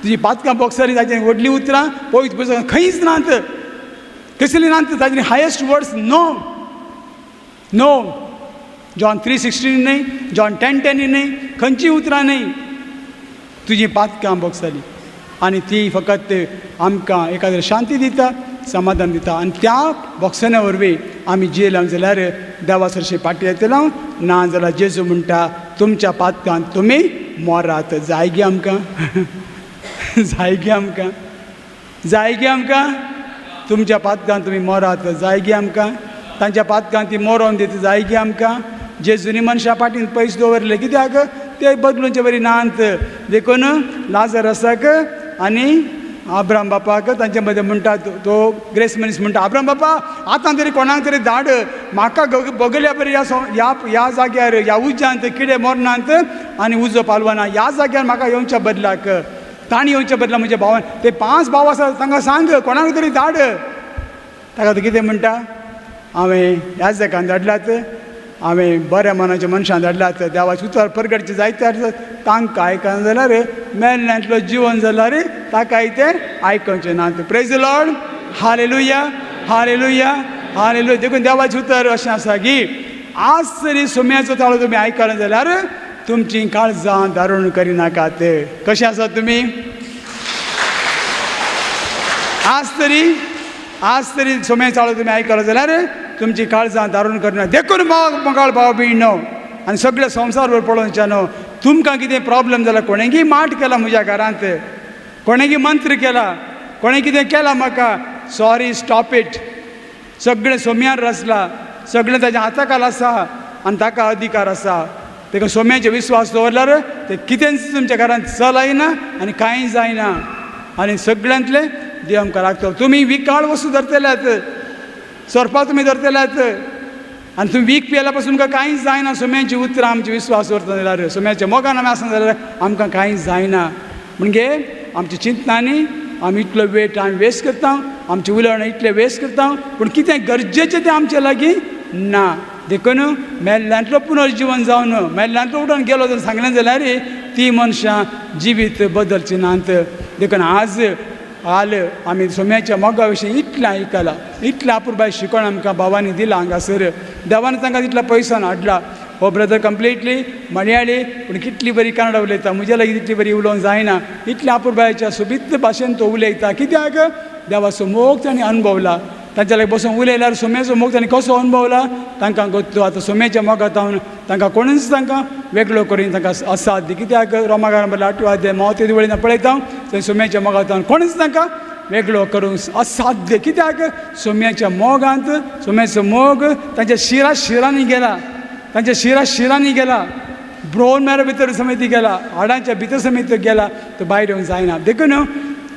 तुजी पातकां बोगसाली ताच्यान व्हडलीं उतरां पवित्र पुस्तकां खंयच नात, कसलीं नात, ताचे highest words no no. John 3:16 न्हय, जॉन 10:10 न्हय, खंयचीं उतरां न्हय, तुजी पातकां बोगसाली. आनी ती फकत आमकां एखाद्रे शांती दिता, समाधान दिता. आनी त्या बोगसण्या वरवीं आमी जियेले जाल्यार देवा सरशी फाटी येतलो, ना जाल्यार जेजू म्हणटा तुमच्या पातकांत तुमी मोरात. जाय गे आमकां? जाय गे आमकां? जाय गे आमकां? तुमच्या पातकांत तुमी मोरात, जाय गे आमकां? तांच्या पातकांत ती मोरोन दिता, जाय गे आमकां? जेजूनी मनशां फाटीन पयशे दवरले कित्याक? ते बदलूनचे बरी नात. देखून लाजरसाक आनी आब्राम बापाक तांचे मदें म्हणटा तो ग्रेस मनीस म्हणटा, आब्राम बापा आतां तरी कोणाक तरी धाड, म्हाका बगल्या बरी ह्या ह्या जाग्यार ह्या उज्यांत किडे मोरनात आनी उजो पालवना, ह्या जाग्यार म्हाका येवच्या बदलाक, तांणी येवच्या बदला म्हज्या भावान, ते 5 भाव आसा तांकां सांग कोणाक तरी धाड. ताका तो कितें म्हणटा, हांवें ह्या जाग्यान धाडल्यात, हांवें बऱ्या मनाच्या मनशान धाडल्यात, देवाचे उतर परगटचे जायते आसा, तांकां आयकना जाल्यार मेल्ल्यांतलो जिवन जाल्यार ताकाय तें आयकचें ना. Praise the Lord, hallelujah, hallelujah, hallelujah. देखून देवाचें उतर अशें आसा की आज तरी सोम्याचो ताळो तुमी आयकना जाल्यार तुमचीं काळजां दारूण करिनाकात. कशें आसात तुमी? आज तरी, आज तरी सोम्याचो ताळो तुमी आयकलो जाल्यार तुमची काळजां दारूण करिना. देखून मोगाळ भाव भयणो आनी सगळे संवसारभर पळोवच्या न्हू, तुमकां कितें प्रॉब्लम जाला, कोणेंगी माट केला म्हज्या घरांत, कोणेंगी मंत्र केला, कोणें कितें केलां म्हाका, सॉरी, स्टॉप it. सगळें सोम्यान रचला, सगळें ताच्या हाता खाला आसा आनी ताका अधिकार आसा. तेका सोम्याचेर विस्वास दवरल्यार तें कितेंच तुमच्या घरांत चलयना आनी कांय जायना. आनी सगळ्यांतलें देव आमकां राखतलो. तुमी विकाळ वस्तू धरतल्यात, सोरपा तुमी धरतल्यात, आनी तुमी वीख पियेल्या पासून तुमकां कांयच जायना. सोम्याची उतरां आमचे विस्वास दवरता जाल्यार, सोम्याच्या मोगान आमी आसना जाल्यार आमकां कांयच जायना. म्हणजे आमच्या चिंतनांनी आमी इतलो वेळ टायम वेस्ट करता, आमचें उलोवणें इतलें वेस्ट करता, पूण कितें गरजेचें तें आमचे लागीं ना. देखून मेल्ल्यांतलो पुनर्जिवन जावन मेल्ल्यांतलो उठून गेलो जर सांगलें जाल्यार ती मनशां जिवीत बदलची नात. देखून आज हाल आमी सोम्याच्या मोगा विशीं इतलें आयकलां, इतलें अपुरबाय शिकवण आमकां भावांनी दिलां हांगासर, देवान तांकां तितलो पयसान हाडला. हो ब्रदर कंप्लिटली मलयाळी, पूण कितली बरी कन्नडा उलयता, म्हज्या लागीं तितली बरी उलोवंक जायना, इतल्या अपुरबायेच्या सोबीत भाशेन तो उलयता. कित्याक? देवाचो मोग ताणें अणभवला. तांच्या लागीं बसून उलयल्यार सोम्याचो मोग तांणी कसो अणभवला तांकां गोत्तो. आतां सोम्याच्या मोगांत तांकां कोणूच तांकां वेगळो करून तांकां असाध्य. कित्याक रोमागारां बरयला 8 अध्याय मोवते वळीन पळयता थंय सोम्याच्या मोगांत कोणूच तांकां वेगळो करूंक असाध्य. कित्याक सोम्याच्या मोगांत सोम्याचो मोग तांच्या शिरा शिरांनी गेला, तांच्या शिरा शिरांनी गेला, ब्रोन मॅरो भितर समेत गेला, हाडांच्या भितर समेत गेला, तो भायर येवंक जायना. देखून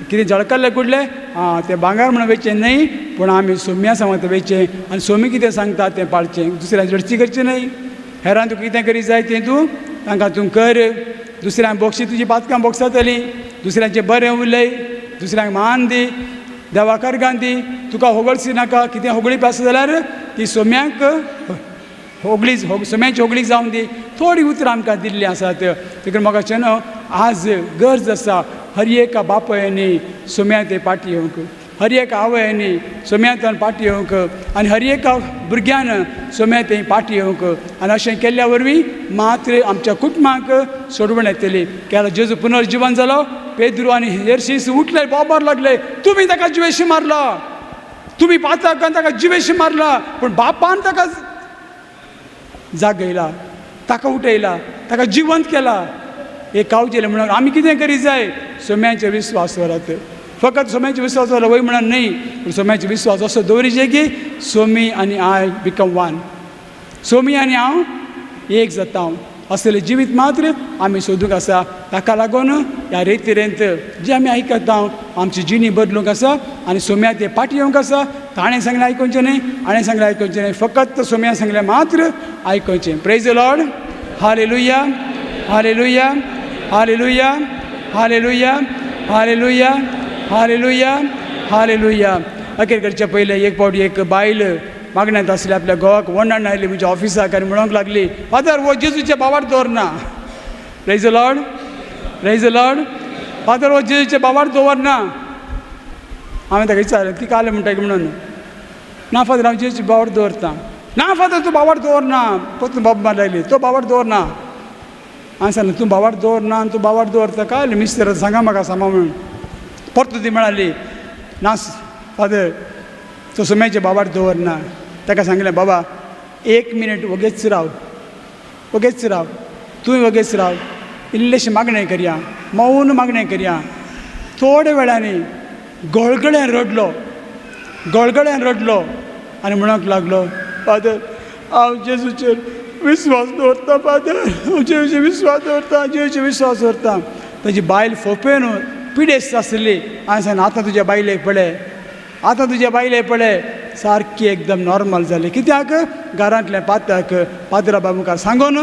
कितें जळकल्ले कुडले आं तें भांगर म्हणून वयचें न्हय, पूण आमी सोम्या सांगता वयचें आनी सोमी कितें सांगता तें पाळचें. दुसऱ्यान जडची करची न्हय, हेरान तुका कितें करी जाय तें तूं तांकां तूं कर. दुसऱ्यांक बोगशी तुजी पातकां बोगसतलीं, दुसऱ्यांचें बरें उलय, दुसऱ्यांक मान दी, देवा कर्गान दी. तुका होगळची नाका, कितें होगळी आसा जाल्यार ती सोम्यांक होगळी, सोम्याची होगळी जावन दी. थोडीं उतरां आमकां दिल्लीं आसात. देखून म्हाका न्हू आज गरज आसा हर एका बापायनी सोम्या ते पाटी येवंक, हर एका आवयनी सोम्यांतल्यान पाटी येवंक आनी हर एका भुरग्यान सोम्या ते पाटी येवंक. आनी अशें केल्ल्या वरवीं मात्र आमच्या कुटुंबाक सोडवण येतली. केन्ना जेजू पुनर्जिवन जालो, पेद्रू आनी हेर शीस उठले, बोबार लागले, तुमी ताका जिवेशी मारला, तुमी पाचाकान ताका जिवेशी मारला, पूण बापान ताका जागयला, ताका उठयला, ताका जिवंत केला. एक कावचेलें म्हणून आमी कितें करी जाय? सोम्याचे विस्वास दवरात. फकत सोम्याचे विस्वास दवरला वय म्हणून न्हय, पूण सोम्याचे विस्वास असो दवरिचे की सोमी आनी I become one, Somi आनी हांव एक जाता. असलें जिवीत मात्र आमी सोदूंक आसा. ताका लागून ह्या रेतिरेंत जे आमी आयकता आमची जिणी बदलूंक आसा आनी सोम्या ते पाटी येवंक आसा. ताणें सांगलें आयकुचें न्हय, हाणें सांगलें आयकुचें न्हय, फकत सोम्या सांगलें मात्र आयकुचें. Praise the Lord. Hallelujah, hallelujah, hallelujah, hallelujah, hallelujah, hallelujah, hallelujah. अखेर करच्या पयलें एक फावटी एक बायल मागण्यांत आसली, आपल्या घोवाक वंडाण आयली म्हज्या ऑफिसाक आनी म्हणूंक लागली, फादर हो जेजूच्या बाबार दवरना. Praise the Lord, praise the Lord. Father हो जेजूच्या बाबार दवरना. हांवें ताका विचारलें, ती काल म्हणटा की म्हणून, ना फादर हांव जेजूच्या बाबार दवरता. ना फादर तूं बाबार दवरना. परतून बाब मार लागली, तो बाबार दवरना. हांवें सांगलें, तूं बाबार दवरना आनी तूं बाबार दवरता काय मिस्तर सांगा म्हाका सामा म्हणून. परतून ती म्हणाली, ना फादर तो सोम्याच्या बाबार दवरना. ताका सांगलें, बाबा एक मिनीट वगेच राव, वगेच राव, तूंय वगेच राव, इल्लेशें मागणें करया, मौन मागणें करया. थोड्या वेळांनी गळगळ्यान रडलो, गळगळ्यान रडलो आनी म्हणूंक लागलो, फादर हांव जेजूचेर विस्वास दवरता, फादर हांव जेजूचेर विस्वास दवरता, जेजूचेर विस्वास दवरता. ताजी बायल फोपेन पिडेस्त आसली. हांवें सांगलें, आतां तुज्या बायलेक पळय, आतां तुज्या बायलेक पळय, सारकी एकदम नॉर्मल जाली. कित्याक घरांतलें पातक पाद्रा बाबा मुखार सांगून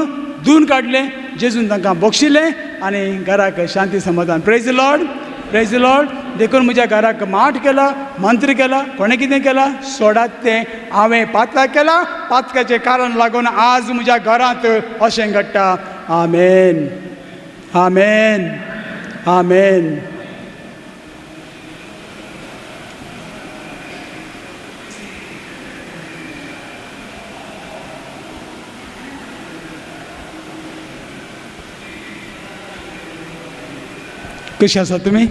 धुवन काडलें, जेजून तांकां बक्षिलें आनी घराक शांती समाधान. Praise the Lord, praise the Lord. देखून म्हज्या घराक माठ केला, मंत्र केला, कोणें कितें केला सोडात तें, हांवें पातक केला, पातकाचें कारण लागून आज म्हज्या घरांत अशें घडटा. आमेन, आमेन, आमेन. कशी आसा तुमी?